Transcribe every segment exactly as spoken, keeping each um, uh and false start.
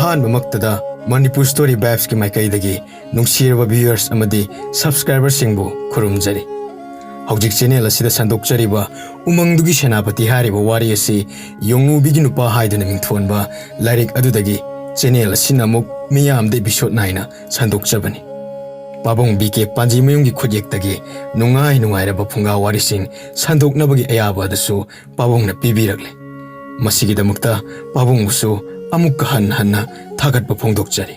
ꯑꯍꯥꯟꯕꯃꯛꯇꯗ Manipur story ꯚꯥꯏꯕꯁꯀꯤ ꯃꯥꯏꯀꯩꯗꯒꯤ ꯅꯨꯡꯁꯤꯔꯕ ꯚ꯭ꯌꯨꯋꯔꯁ ꯑꯃꯗꯤ ꯁꯕꯁꯀ꯭ꯔꯥꯏꯕꯔꯁꯤꯡꯕꯨ ꯈꯨꯔꯨꯝꯖꯔꯤ꯫ ꯍꯧꯖꯤꯛ ꯆꯦꯅꯦꯜ ꯑꯁꯤꯗ ꯁꯟꯗꯣꯛꯆꯔꯤꯕ ꯎꯃꯪꯗꯨꯒꯤ ꯁꯦꯅꯥꯄꯇꯤ ꯍꯥꯏꯔꯤꯕ ꯋꯥꯔꯤ ꯑꯁꯤ ꯌꯣꯡꯉꯨꯕꯤꯒꯤ ꯅꯨꯄꯥ ꯍꯥꯏꯗꯨꯅ ꯃꯤꯡꯊꯣꯟꯕ ꯂꯥꯏꯔꯤꯛ ꯑꯗꯨꯗꯒꯤ ꯆꯦꯅꯦꯜ ꯑꯁꯤꯅ ꯑꯃꯨꯛ ꯃꯤꯌꯥꯝꯗ ꯏꯄꯤꯁꯣꯗ ꯅꯥꯏꯅ ꯁꯟꯗꯣꯛꯆꯕꯅꯤ꯫ ꯄꯥꯕꯨꯡ ꯕꯤ ꯀꯦ ꯄꯥꯟꯖꯤꯃꯌꯨꯝꯒꯤ ꯈꯨꯠꯌꯦꯛꯇꯒꯤ ꯅꯨꯡꯉꯥꯏ ꯅꯨꯡꯉꯥꯏꯔꯕ ꯐꯨꯡꯒꯥ ꯋꯥꯔꯤꯁꯤꯡ ꯁꯟꯗꯣꯛꯅꯕꯒꯤ ꯑꯌꯥꯕ ꯑꯗꯨꯁꯨ ꯄꯥꯕꯨꯡꯅ ꯄꯤꯕꯤꯔꯛꯂꯦ꯫ ꯃꯁꯤꯒꯤꯗꯃꯛꯇ ꯄꯥꯕꯨꯡꯕꯨꯁꯨ ꯑꯃꯨꯛꯀ ꯍꯟꯅ ꯍꯟꯅ ꯊꯥꯒꯠꯄ ꯐꯣꯡꯗꯣꯛꯆꯔꯤ꯫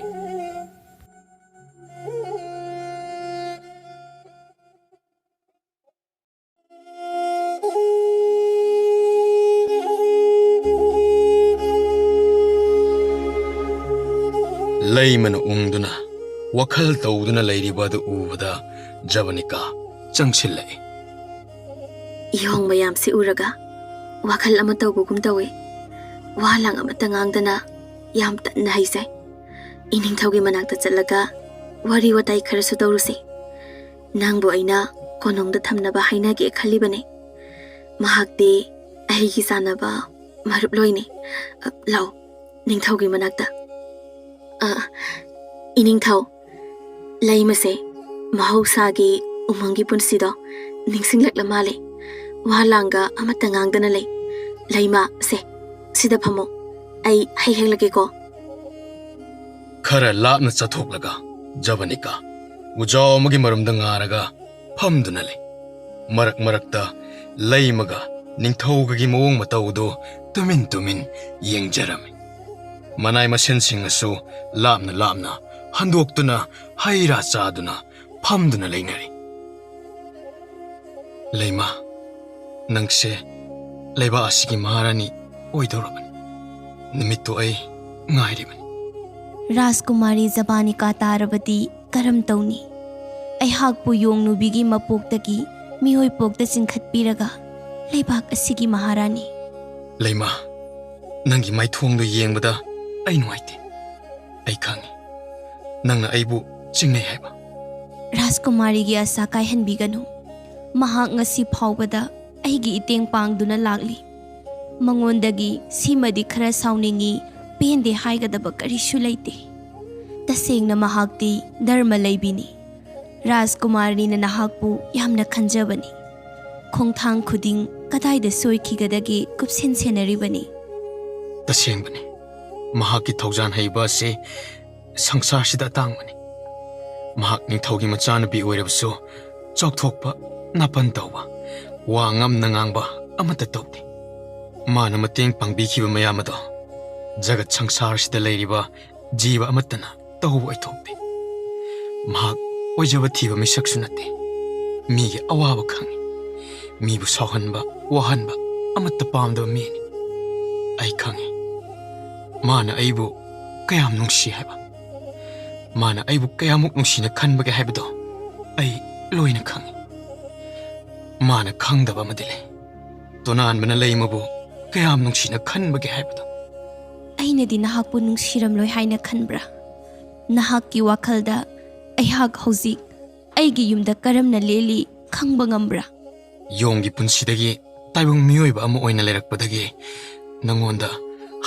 ꯂꯩꯃꯅ ꯎꯪꯗꯨꯅ ꯋꯥꯈꯜ ꯇꯧꯗꯨꯅ ꯂꯩꯔꯤꯕ ꯑꯗꯨ ꯎꯕꯗ ꯖꯕꯅꯤꯀꯥ ꯆꯪꯁꯤꯜꯂꯛꯏ꯫ ꯏꯍꯣꯡ ꯃꯌꯥꯝꯁꯤ ꯎꯔꯒ ꯋꯥꯈꯜ ꯑꯃ ꯇꯧꯕꯒꯨꯝ ꯇꯧꯏ꯫ ꯋꯥ ꯂꯥꯡ ꯑꯃꯠꯇ ꯉꯥꯡꯗꯅ ꯌꯥꯝ ꯇꯟꯅ ꯍꯩꯖꯩ꯫ ꯏꯅꯤꯡꯊꯧꯒꯤ ꯃꯅꯥꯛꯇ ꯆꯠꯂꯒ ꯋꯥꯔꯤ ꯋꯥꯇꯥꯏ ꯈꯔꯁꯨ ꯇꯧꯔꯨꯁꯤ꯫ ꯅꯪꯕꯨ ꯑꯩꯅ ꯀꯣꯅꯨꯡꯗ ꯊꯝꯅꯕ ꯍꯥꯏꯅꯒꯦ ꯈꯜꯂꯤꯕꯅꯤ꯫ ꯃꯍꯥꯛꯇꯤ ꯑꯩꯒꯤ ꯆꯥꯟꯅꯕ ꯃꯔꯨꯞꯂꯣꯏꯅꯤ꯫ ꯑ, ꯂꯥꯛꯑꯣ, ꯅꯤꯡꯊꯧꯒꯤ ꯃꯅꯥꯛꯇ꯫ ꯑ, ꯏꯅꯤꯡꯊꯧ, ꯂꯩꯃꯁꯦ ꯃꯍꯧꯁꯥꯒꯤ ꯎꯃꯪꯒꯤ ꯄꯨꯟꯁꯤꯗꯣ ꯅꯤꯡꯁꯤꯡꯂꯛꯂ ꯃꯥꯜꯂꯦ꯫ ꯋꯥ ꯂꯥꯡꯒ ꯑꯃꯠꯇ ꯉꯥꯡꯗꯅ ꯂꯩ꯫ ꯂꯩꯃ, ꯁꯦ, ꯁꯤꯗ ꯐꯝꯃꯣ꯫ ꯑꯩ ꯍꯩ ꯍꯦꯛꯂꯛꯀꯦꯀꯣ꯫ ꯈꯔ ꯂꯥꯞꯅ ꯆꯠꯊꯣꯛꯂꯒ ꯖꯕꯅꯤꯀꯥ ꯎꯖꯥꯎ ꯑꯃꯒꯤ ꯃꯔꯨꯝꯗ ꯉꯥꯔꯒ ꯐꯝꯗꯨꯅ ꯂꯩ꯫ ꯃꯔꯛ ꯃꯔꯛꯇ ꯂꯩꯃꯒ ꯅꯤꯡꯊꯧꯒꯒꯤ ꯃꯑꯣꯡ ꯃꯇꯧꯗꯨ ꯇꯨꯃꯤꯟ ꯇꯨꯃꯤꯟ ꯌꯦꯡꯖꯔꯝꯃꯤ꯫ ꯃꯅꯥꯏ ꯃꯁꯤꯟꯁꯤꯡꯅꯁꯨ ꯂꯥꯞꯅ ꯂꯥꯞꯅ ꯍꯟꯗꯣꯛꯇꯨꯅ ꯍꯩ ꯔꯥ ꯆꯥꯗꯨꯅ ꯐꯝꯗꯨꯅ ꯂꯩꯅꯔꯤ꯫ ꯂꯩꯃ, ꯅꯪꯁꯦ ꯂꯩꯕꯥꯛ ꯑꯁꯤꯒꯤ ꯃꯍꯥꯔꯥꯅꯤ ꯑꯣꯏꯗꯧꯔꯕꯅꯤ꯫ ꯅꯨꯃꯤꯠꯇꯨ ꯑꯩ ꯉꯥꯏꯔꯤꯕꯅꯤ꯫ ꯔꯥꯖꯀꯨꯃꯥꯔꯤ ꯖꯕꯥꯅꯤꯀꯥ ꯇꯥꯔꯕꯗꯤ ꯀꯔꯝ ꯇꯧꯅꯤ? ꯑꯩꯍꯥꯛꯄꯨ ꯌꯣꯡꯅꯨꯕꯤꯒꯤ ꯃꯄꯣꯛꯇꯒꯤ ꯃꯤꯑꯣꯏ ꯄꯣꯛꯇ ꯆꯤꯡꯈꯠꯄꯤꯔꯒ ꯂꯩꯕꯥꯛ ꯑꯁꯤꯒꯤ ꯃꯍꯥꯔꯥꯅꯤ꯫ ꯂꯩꯃ, ꯅꯪꯒꯤ ꯃꯥꯏꯊꯣꯡꯗꯨ ꯌꯦꯡꯕꯗ ꯑꯩ ꯅꯨꯡꯉꯥꯏꯇꯦ꯫ ꯑꯩ ꯈꯪꯉꯤ, ꯅꯪꯅ ꯑꯩꯕꯨ ꯆꯤꯡꯅꯩ ꯍꯥꯏꯕ꯫ ꯔꯥꯖꯀꯨꯃꯥꯔꯤꯒꯤ ꯑꯁꯥ ꯀꯥꯏꯍꯟꯕꯤꯒꯅꯨ꯫ ꯃꯍꯥꯛ ꯉꯁꯤ ꯐꯥꯎꯕꯗ ꯑꯩꯒꯤ ꯏꯇꯦꯡ ꯄꯥꯡꯗꯨꯅ ꯂꯥꯛꯂꯤ꯫ ꯃꯉꯣꯟꯗꯒꯤ ꯁꯤꯃꯗꯤ ꯈꯔ ꯁꯥꯎꯅꯤꯡꯏ, ꯄꯦꯟꯗꯦ ꯍꯥꯏꯒꯗꯕ ꯀꯔꯤꯁꯨ ꯂꯩꯇꯦ꯫ ꯇꯁꯦꯡꯅ ꯃꯍꯥꯛꯇꯤ ꯙꯔꯃ ꯂꯩꯕꯤꯅꯤ꯫ ꯔꯥꯖꯀꯨꯃꯥꯔꯅꯤꯅ ꯅꯍꯥꯛꯄꯨ ꯌꯥꯝꯅ ꯈꯟꯖꯕꯅꯤ꯫ ꯈꯣꯡꯊꯥꯡ ꯈꯨꯗꯤꯡ ꯀꯗꯥꯏꯗ ꯁꯣꯏꯈꯤꯒꯗꯒꯦ ꯀꯨꯞꯁꯦꯟ ꯁꯦꯟꯅꯔꯤꯕꯅꯤ꯫ ꯇꯁꯦꯡꯕꯅꯤ, ꯃꯍꯥꯛꯀꯤ ꯊꯧꯖꯥꯟ ꯍꯩꯕ ꯑꯁꯤ ꯁꯪꯁꯥꯔꯁꯤꯗ ꯑꯇꯥꯡꯕꯅꯤ꯫ ꯃꯍꯥꯛ ꯅꯤꯡꯊꯧꯒꯤ ꯃꯆꯥꯅꯨꯄꯤ ꯑꯣꯏꯔꯕꯁꯨ ꯆꯥꯎꯊꯣꯛꯄ, ꯅꯥꯄꯟ ꯇꯧꯕ, ꯋꯥ ꯉꯝꯅ ꯉꯥꯡꯕ ꯑꯃꯠꯇ ꯇꯧꯗꯦ꯫ ꯃꯥꯅ ꯃꯇꯦꯡ ꯄꯥꯡꯕꯤꯈꯤꯕ ꯃꯌꯥꯝ ꯑꯗꯣ ꯖꯒꯠ ꯁꯪꯁꯥꯔꯁꯤꯗ ꯂꯩꯔꯤꯕ ꯖꯤꯕ ꯑꯃꯠꯇꯅ ꯇꯧꯕ ꯑꯣꯏꯊꯣꯛꯇꯦ꯫ ꯃꯍꯥꯛ ꯑꯣꯏꯖꯕ ꯊꯤꯕ ꯃꯤꯁꯛꯁꯨ ꯅꯠꯇꯦ꯫ ꯃꯤꯒꯤ ꯑꯋꯥꯕ ꯈꯪꯉꯤ꯫ ꯃꯤꯕꯨ ꯁꯥꯎꯍꯟꯕ, ꯋꯥꯍꯟꯕ ꯑꯃꯠꯇ ꯄꯥꯝꯗꯕ ꯃꯤꯅꯤ꯫ ꯑꯩ ꯈꯪꯉꯤ꯫ ꯃꯥꯅ ꯑꯩꯕꯨ ꯀꯌꯥꯝ ꯅꯨꯡꯁꯤ ꯍꯥꯏꯕ꯫ ꯃꯥꯅ ꯑꯩꯕꯨ ꯀꯌꯥꯃꯨꯛ ꯅꯨꯡꯁꯤꯅ ꯈꯟꯕꯒꯦ ꯍꯥꯏꯕꯗꯣ ꯑꯩ ꯂꯣꯏꯅ ꯈꯪꯉꯤ꯫ ꯃꯥꯅ ꯈꯪꯗꯕ ꯑꯃꯗꯤ ꯂꯩ꯫ ꯇꯣꯅꯥꯟꯕꯅ ꯂꯩꯃꯕꯨ ꯀꯌꯥꯝ ꯅꯨꯡꯁꯤꯅ ꯈꯟꯕꯒꯦ ꯍꯥꯏꯕꯗꯣ꯫ ꯑꯩꯅꯗꯤ ꯅꯍꯥꯛꯄꯨ ꯅꯨꯡꯁꯤꯔꯝꯂꯣꯏ ꯍꯥꯏꯅ ꯈꯟꯕ꯭ꯔꯥ? ꯅꯍꯥꯛꯀꯤ ꯋꯥꯈꯜꯗ ꯑꯩꯍꯥꯛ ꯍꯧꯖꯤꯛ ꯑꯩꯒꯤ ꯌꯨꯝꯗ ꯀꯔꯝꯅ ꯂꯦꯜꯂꯤ ꯈꯪꯕ ꯉꯝꯕ꯭ꯔꯥ? ꯌꯣꯡꯒꯤ ꯄꯨꯟꯁꯤꯗꯒꯤ ꯇꯥꯏꯕꯪ ꯃꯤꯑꯣꯏꯕ ꯑꯃ ꯑꯣꯏꯅ ꯂꯩꯔꯛꯄꯗꯒꯤ ꯅꯉꯣꯟꯗ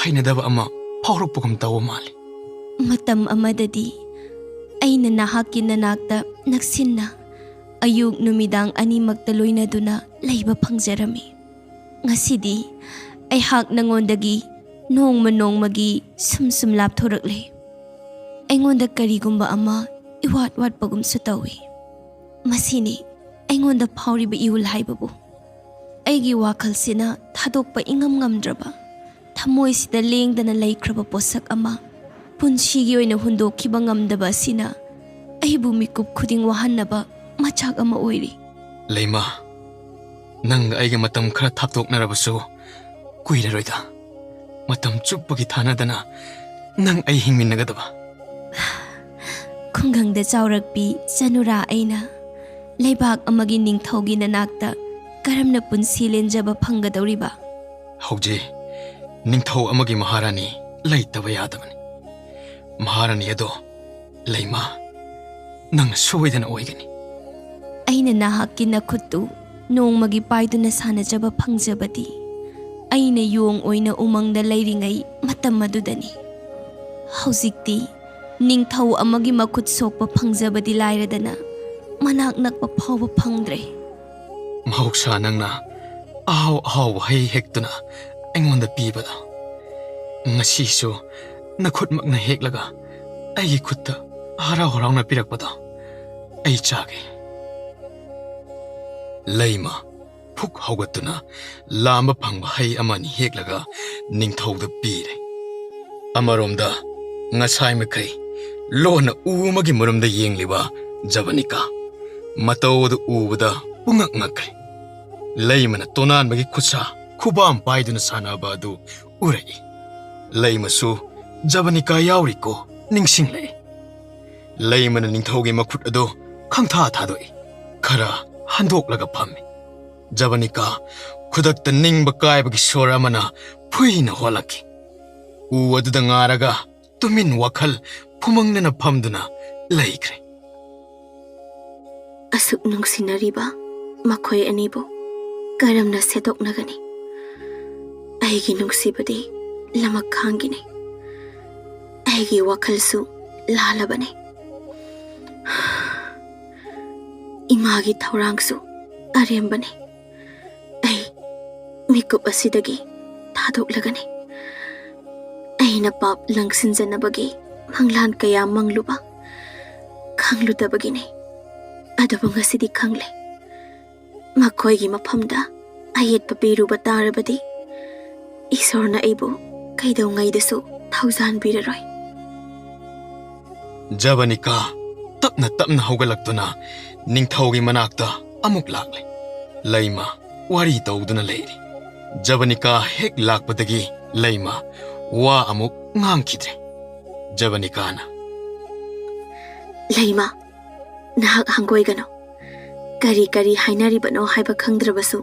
ꯍꯩꯅꯗꯕ ꯑꯃ ꯐꯥꯎꯔꯛꯄꯒꯨꯝ ꯇꯧꯕ ꯃꯥꯜꯂꯤ꯫ ꯃꯇꯝ ꯑꯃꯗꯗꯤ ꯑꯩꯅ ꯅꯍꯥꯛꯀꯤ ꯅꯅꯥꯛꯇ ꯅꯛꯁꯤꯟꯅ ꯑꯌꯨꯛ ꯅꯨꯃꯤꯗꯥꯡ ꯑꯅꯤꯃꯛꯇ ꯂꯣꯏꯅꯗꯨꯅ ꯂꯩꯕ ꯐꯪꯖꯔꯝꯃꯤ꯫ ꯉꯁꯤꯗꯤ ꯑꯩꯍꯥꯛ ꯅꯉꯣꯟꯗꯒꯤ ꯅꯣꯡꯃ ꯅꯣꯡꯃꯒꯤ ꯁꯨꯝ ꯁꯨꯝ ꯂꯥꯞꯊꯣꯔꯛꯂꯦ꯫ ꯑꯩꯉꯣꯟꯗ ꯀꯔꯤꯒꯨꯝꯕ ꯑꯃ ꯏꯋꯥꯠ ꯋꯥꯠꯄꯒꯨꯝꯁꯨ ꯇꯧꯏ꯫ ꯃꯁꯤꯅꯤ ꯑꯩꯉꯣꯟꯗ ꯐꯥꯎꯔꯤꯕ ꯏꯍꯨꯜ ꯍꯥꯏꯕꯕꯨ꯫ ꯑꯩꯒꯤ ꯋꯥꯈꯜꯁꯤꯅ ꯊꯥꯗꯣꯛꯄ ꯏꯉꯝ ꯉꯝꯗ꯭ꯔꯕ, ꯊꯃꯣꯏꯁꯤꯗ ꯂꯦꯡꯗꯅ ꯂꯩꯈ꯭ꯔꯕ ꯄꯣꯠꯁꯛ ꯑꯃ ꯄꯨꯟꯁꯤꯒꯤ ꯑꯣꯏꯅ ꯍꯨꯟꯗꯣꯛꯈꯤꯕ ꯉꯝꯗꯕ ꯑꯁꯤꯅ ꯑꯩꯕꯨ ꯃꯤꯀꯨꯞ ꯈꯨꯗꯤꯡ ꯋꯥꯍꯟꯅꯕ ꯃꯆꯥꯛ ꯑꯃ ꯑꯣꯏꯔꯤ꯫ ꯂꯩꯃ, ꯅꯪꯒ ꯑꯩꯒ ꯃꯇꯝ ꯈꯔ ꯊꯥꯞꯇꯣꯛꯅꯔꯕꯁꯨ ꯀꯨꯏꯔꯔꯣꯏꯗ꯫ ꯃꯇꯝ ꯆꯨꯞꯄꯒꯤ ꯊꯥꯅꯗꯅ ꯅꯪ ꯑꯩ ꯍꯤꯡꯃꯤꯟꯅꯒꯗꯕ꯫ ꯈꯨꯡꯒꯪꯗ ꯆꯥꯎꯔꯛꯄꯤ ꯆꯅꯨꯔꯥ ꯑꯩꯅ ꯂꯩꯕꯥꯛ ꯑꯃꯒꯤ ꯅꯤꯡꯊꯧꯒꯤ ꯅꯅꯥꯛꯇ ꯀꯔꯝꯅ ꯄꯨꯟꯁꯤ ꯂꯦꯟꯖꯕ ꯐꯪꯒꯗꯧꯔꯤꯕ? ꯍꯧꯖꯤꯛ ꯅꯤꯡꯊꯧ ꯑꯃꯒꯤ ꯃꯍꯥꯔꯥꯅꯤ ꯂꯩꯇꯕ ꯌꯥꯗꯕꯅꯤ꯫ ꯃꯍꯥꯔꯥꯅꯤ ꯑꯗꯣ ꯂꯩꯃ, ꯅꯪꯅ ꯁꯣꯏꯗꯅ ꯑꯣꯏꯒꯅꯤ꯫ ꯑꯩꯅ ꯅꯍꯥꯛꯀꯤ ꯅꯈꯨꯠꯇꯨ ꯅꯣꯡꯃꯒꯤ ꯄꯥꯏꯗꯨꯅ ꯁꯥꯟꯅꯖꯕ ꯐꯪꯖꯕꯗꯤ ꯑꯩꯅ ꯌꯣꯡ ꯑꯣꯏꯅ ꯎꯃꯪꯗ ꯂꯩꯔꯤꯉꯩ ꯃꯇꯝ ꯃꯇꯝ ꯑꯗꯨꯗꯅꯤ꯫ ꯍꯧꯖꯤꯛꯇꯤ ꯅꯤꯡꯊꯧ ꯑꯃꯒꯤ ꯃꯈꯨꯠ ꯁꯣꯛꯄ ꯐꯪꯖꯕꯗꯤ ꯂꯥꯏꯔꯗꯅ ꯃꯅꯥꯛ ꯅꯛꯄ ꯐꯥꯎꯕ ꯐꯪꯗ꯭ꯔꯦ꯫ ꯃꯍꯧꯁꯥ ꯅꯪꯅ ꯑꯍꯥꯎ ꯑꯍꯥꯎꯕ ꯍꯩ ꯍꯦꯛꯇꯨꯅ ꯑꯩꯉꯣꯟꯗ ꯄꯤꯕꯗꯣ, ꯉꯁꯤꯁꯨ ꯅꯈꯨꯠꯃꯛꯅ ꯍꯦꯛꯂꯒ ꯑꯩꯒꯤ ꯈꯨꯠꯇ ꯍꯔꯥꯎ ꯍꯔꯥꯎꯅ ꯄꯤꯔꯛꯄꯗꯣ ꯑꯩ ꯆꯥꯒꯦ꯫ ꯂꯩꯃ ꯐꯨꯛ ꯍꯧꯒꯠꯇꯨꯅ ꯂꯥꯝꯕ ꯐꯪꯕ ꯍꯩ ꯑꯃꯅꯤ ꯍꯦꯛꯂꯒ ꯅꯤꯡꯊꯧꯗ ꯄꯤꯔꯦ꯫ ꯑꯃꯔꯣꯝꯗ ꯉꯁꯥꯏ ꯃꯈꯩ ꯂꯣꯟꯅ ꯎ ꯑꯃꯒꯤ ꯃꯔꯨꯝꯗ ꯌꯦꯡꯂꯤꯕ ꯖꯕꯅꯤꯀꯥ ꯃꯇꯧ ꯑꯗꯨ ꯎꯕꯗ ꯄꯨꯡꯉꯛ ꯉꯛꯈ꯭ꯔꯦ꯫ ꯂꯩꯃꯅ ꯇꯣꯅꯥꯟꯕꯒꯤ ꯈꯨꯠꯁꯥ ꯈꯨꯕꯥꯝ ꯄꯥꯏꯗꯨꯅ ꯁꯥꯟꯅꯕ ꯑꯗꯨ ꯎꯔꯛꯏ꯫ ꯂꯩꯃꯁꯨ ꯖꯕꯅꯤꯀꯥ ꯌꯥꯎꯔꯤꯀꯣ ꯅꯤꯡꯁꯤꯡꯂꯛꯏ꯫ ꯂꯩꯃꯅ ꯅꯤꯡꯊꯧꯒꯤ ꯃꯈꯨꯠ ꯑꯗꯨ ꯈꯪꯊꯥ ꯊꯥꯗꯣꯛꯏ꯫ ꯈꯔ ꯍꯟꯗꯣꯛꯂꯒ ꯐꯝꯃꯤ꯫ ꯖꯕꯅꯤꯀꯥ ꯈꯨꯗꯛꯇ ꯅꯤꯡꯕ ꯀꯥꯏꯕꯒꯤ ꯁꯣꯔ ꯑꯃꯅ ꯐꯨꯏꯅ ꯍꯣꯜꯂꯛꯈꯤ꯫ ꯎ ꯑꯗꯨꯗ ꯉꯥꯔꯒ ꯇꯨꯃꯤꯟ ꯋꯥꯈꯜ ꯐꯨꯃꯪꯅꯅ ꯐꯝꯗꯨꯅ ꯂꯩꯈ꯭ꯔꯦ꯫ ꯑꯁꯨꯛ ꯅꯨꯡꯁꯤꯅꯔꯤꯕ ꯃꯈꯣꯏ ꯑꯅꯤꯕꯨ ꯀꯔꯝꯅ ꯁꯦꯠꯇꯣꯛꯅꯒꯅꯤ? ꯑꯩꯒꯤ ꯅꯨꯡꯁꯤꯕꯗꯤ ꯂꯃꯛ ꯈꯥꯡꯒꯤꯅꯤ꯫ ꯑꯩꯒꯤ ꯋꯥꯈꯜꯁꯨ ꯂꯥꯜꯂꯕꯅꯤ꯫ ꯏꯃꯥꯒꯤ ꯊꯧꯔꯥꯡꯁꯨ ꯑꯔꯦꯝꯕꯅꯤ꯫ ꯑꯩ ꯃꯤꯀꯨꯞ ꯑꯁꯤꯗꯒꯤ ꯊꯥꯗꯣꯛꯂꯒꯅꯤ꯫ ꯑꯩꯅ ꯄꯥꯞ ꯂꯪꯁꯤꯟꯖꯅꯕꯒꯤ ꯃꯪꯂꯥꯟ ꯀꯌꯥ ꯃꯪꯂꯨꯕ ꯈꯪꯂꯨꯗꯕꯒꯤꯅꯤ꯫ ꯑꯗꯨꯕꯨ ꯉꯁꯤꯗꯤ ꯈꯪꯂꯦ꯫ ꯃꯈꯣꯏꯒꯤ ꯃꯐꯝꯗ ꯑꯌꯦꯠꯄ ꯄꯤꯔꯨꯕ ꯇꯥꯔꯕꯗꯤ ꯏꯁꯣꯔꯅ ꯑꯩꯕꯨ ꯀꯩꯗꯧꯉꯩꯗꯁꯨ ꯊꯧꯖꯥꯟꯕꯤꯔꯔꯣꯏ꯫ ꯖꯕꯅꯤꯀꯥ ꯇꯞꯅ ꯇꯞꯅ ꯍꯧꯒꯠꯂꯛꯇꯨꯅ ꯅꯤꯡꯊꯧꯒꯤ ꯃꯅꯥꯛꯇ ꯑꯃꯨꯛ ꯂꯥꯛꯂꯦ꯫ ꯂꯩꯃ ꯋꯥꯔꯤ ꯇꯧꯗꯨꯅ ꯂꯩꯔꯤ꯫ ꯖꯕꯅꯤꯀꯥ ꯍꯦꯛ ꯂꯥꯛꯄꯗꯒꯤ ꯂꯩꯃ ꯋꯥ ꯑꯃꯨꯛ ꯉꯥꯡꯈꯤꯗ꯭ꯔꯦ꯫ ꯖꯕꯅꯤꯀꯥꯅ, ꯂꯩꯃ, ꯅꯍꯥꯛ ꯍꯪꯒꯣꯏꯒꯅꯨ꯫ ꯀꯔꯤ ꯀꯔꯤ ꯍꯥꯏꯅꯔꯤꯕꯅꯣ ꯍꯥꯏꯕ ꯈꯪꯗ꯭ꯔꯕꯁꯨ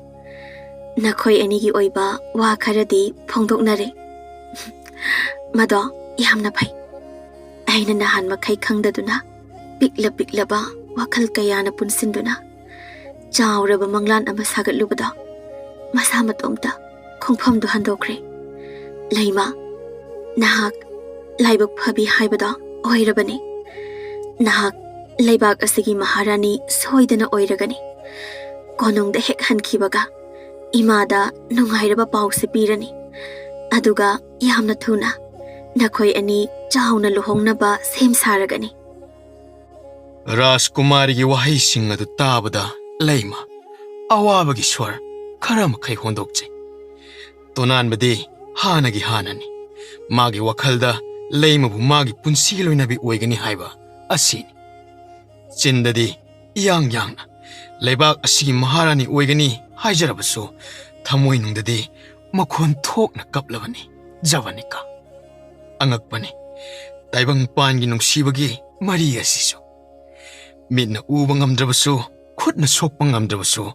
ꯅꯈꯣꯏ ꯑꯅꯤꯒꯤ ꯑꯣꯏꯕ ꯋꯥ ꯈꯔꯗꯤ ꯐꯣꯡꯗꯣꯛꯅꯔꯦ꯫ ꯃꯗꯣ ꯌꯥꯝꯅ ꯐꯩ꯫ ꯑꯩꯅ ꯅꯍꯥꯟ ꯃꯈꯩ ꯈꯪꯗꯗꯨꯅ ꯄꯤꯛꯂ ꯄꯤꯛꯂꯕ ꯋꯥꯈꯜ ꯀꯌꯥꯅ ꯄꯨꯟꯁꯤꯟꯗꯨꯅ ꯆꯥꯎꯔꯕ ꯃꯪꯂꯥꯟ ꯑꯃ ꯁꯥꯒꯠꯂꯨꯕꯗꯣ ꯃꯁꯥ ꯃꯇꯣꯝꯇ ꯈꯣꯡꯐꯝꯗꯨ ꯍꯟꯗꯣꯛꯈ꯭ꯔꯦ꯫ ꯂꯩꯃ, ꯅꯍꯥꯛ ꯂꯥꯏꯕꯛ ꯐꯕꯤ ꯍꯥꯏꯕꯗꯣ ꯑꯣꯏꯔꯕꯅꯤ꯫ ꯅꯍꯥꯛ ꯂꯩꯕꯥꯛ ꯑꯁꯤꯒꯤ ꯃꯍꯥꯔꯥꯅꯤ ꯁꯣꯏꯗꯅ ꯑꯣꯏꯔꯒꯅꯤ꯫ ꯀꯣꯅꯨꯡꯗ ꯍꯦꯛ ꯍꯟꯈꯤꯕꯒ ꯏꯃꯥꯗ ꯅꯨꯡꯉꯥꯏꯔꯕ ꯄꯥꯎꯁꯦ ꯄꯤꯔꯅꯤ꯫ ꯑꯗꯨꯒ ꯌꯥꯝꯅ ꯊꯨꯅ ꯅꯈꯣꯏ ꯑꯅꯤ ꯆꯥꯎꯅ ꯂꯨꯍꯣꯡꯅꯕ ꯁꯦꯝ ꯁꯥꯔꯒꯅꯤ꯫ ꯔꯥꯖꯀꯨꯃꯥꯔꯤꯒꯤ ꯋꯥꯍꯩꯁꯤꯡ ꯑꯗꯨ ꯇꯥꯕꯗ ꯂꯩꯃ ꯑꯋꯥꯕꯒꯤ ꯁ꯭ꯋꯔ ꯈꯔ ꯃꯈꯩ ꯍꯣꯟꯗꯣꯛꯆꯩ꯫ ꯇꯣꯅꯥꯟꯕꯗꯤ ꯍꯥꯟꯅꯒꯤ ꯍꯥꯟꯅꯅꯤ꯫ ꯃꯥꯒꯤ ꯋꯥꯈꯜꯗ ꯂꯩꯃꯕꯨ ꯃꯥꯒꯤ ꯄꯨꯟꯁꯤꯒꯤ ꯂꯣꯏꯅꯕꯤ ꯑꯣꯏꯒꯅꯤ ꯍꯥꯏꯕ ꯑꯁꯤꯅꯤ꯫ ꯆꯤꯟꯗꯗꯤ ꯏꯌꯥꯡ ꯌꯥꯡꯅ ꯂꯩꯕꯥꯛ ꯑꯁꯤꯒꯤ ꯃꯍꯥꯔꯥꯅꯤ ꯑꯣꯏꯒꯅꯤ ꯍꯥꯏꯖꯔꯕꯁꯨ, ꯊꯃꯣꯏꯅꯨꯡꯗꯗꯤ ꯃꯈꯣꯟ ꯊꯣꯛꯅ ꯀꯞꯂꯕꯅꯤ ꯖꯕꯅꯤꯀꯥ꯫ ꯑꯉꯛꯄꯅꯤ, ꯇꯥꯏꯕꯪ ꯄꯥꯟꯒꯤ ꯅꯨꯡꯁꯤꯕꯒꯤ ꯃꯔꯤ ꯑꯁꯤꯁꯨ꯫ ꯃꯤꯠꯅ ꯎꯕ ꯉꯝꯗ꯭ꯔꯕꯁꯨ, ꯈꯨꯠꯅ ꯁꯣꯛꯄ ꯉꯝꯗ꯭ꯔꯕꯁꯨ,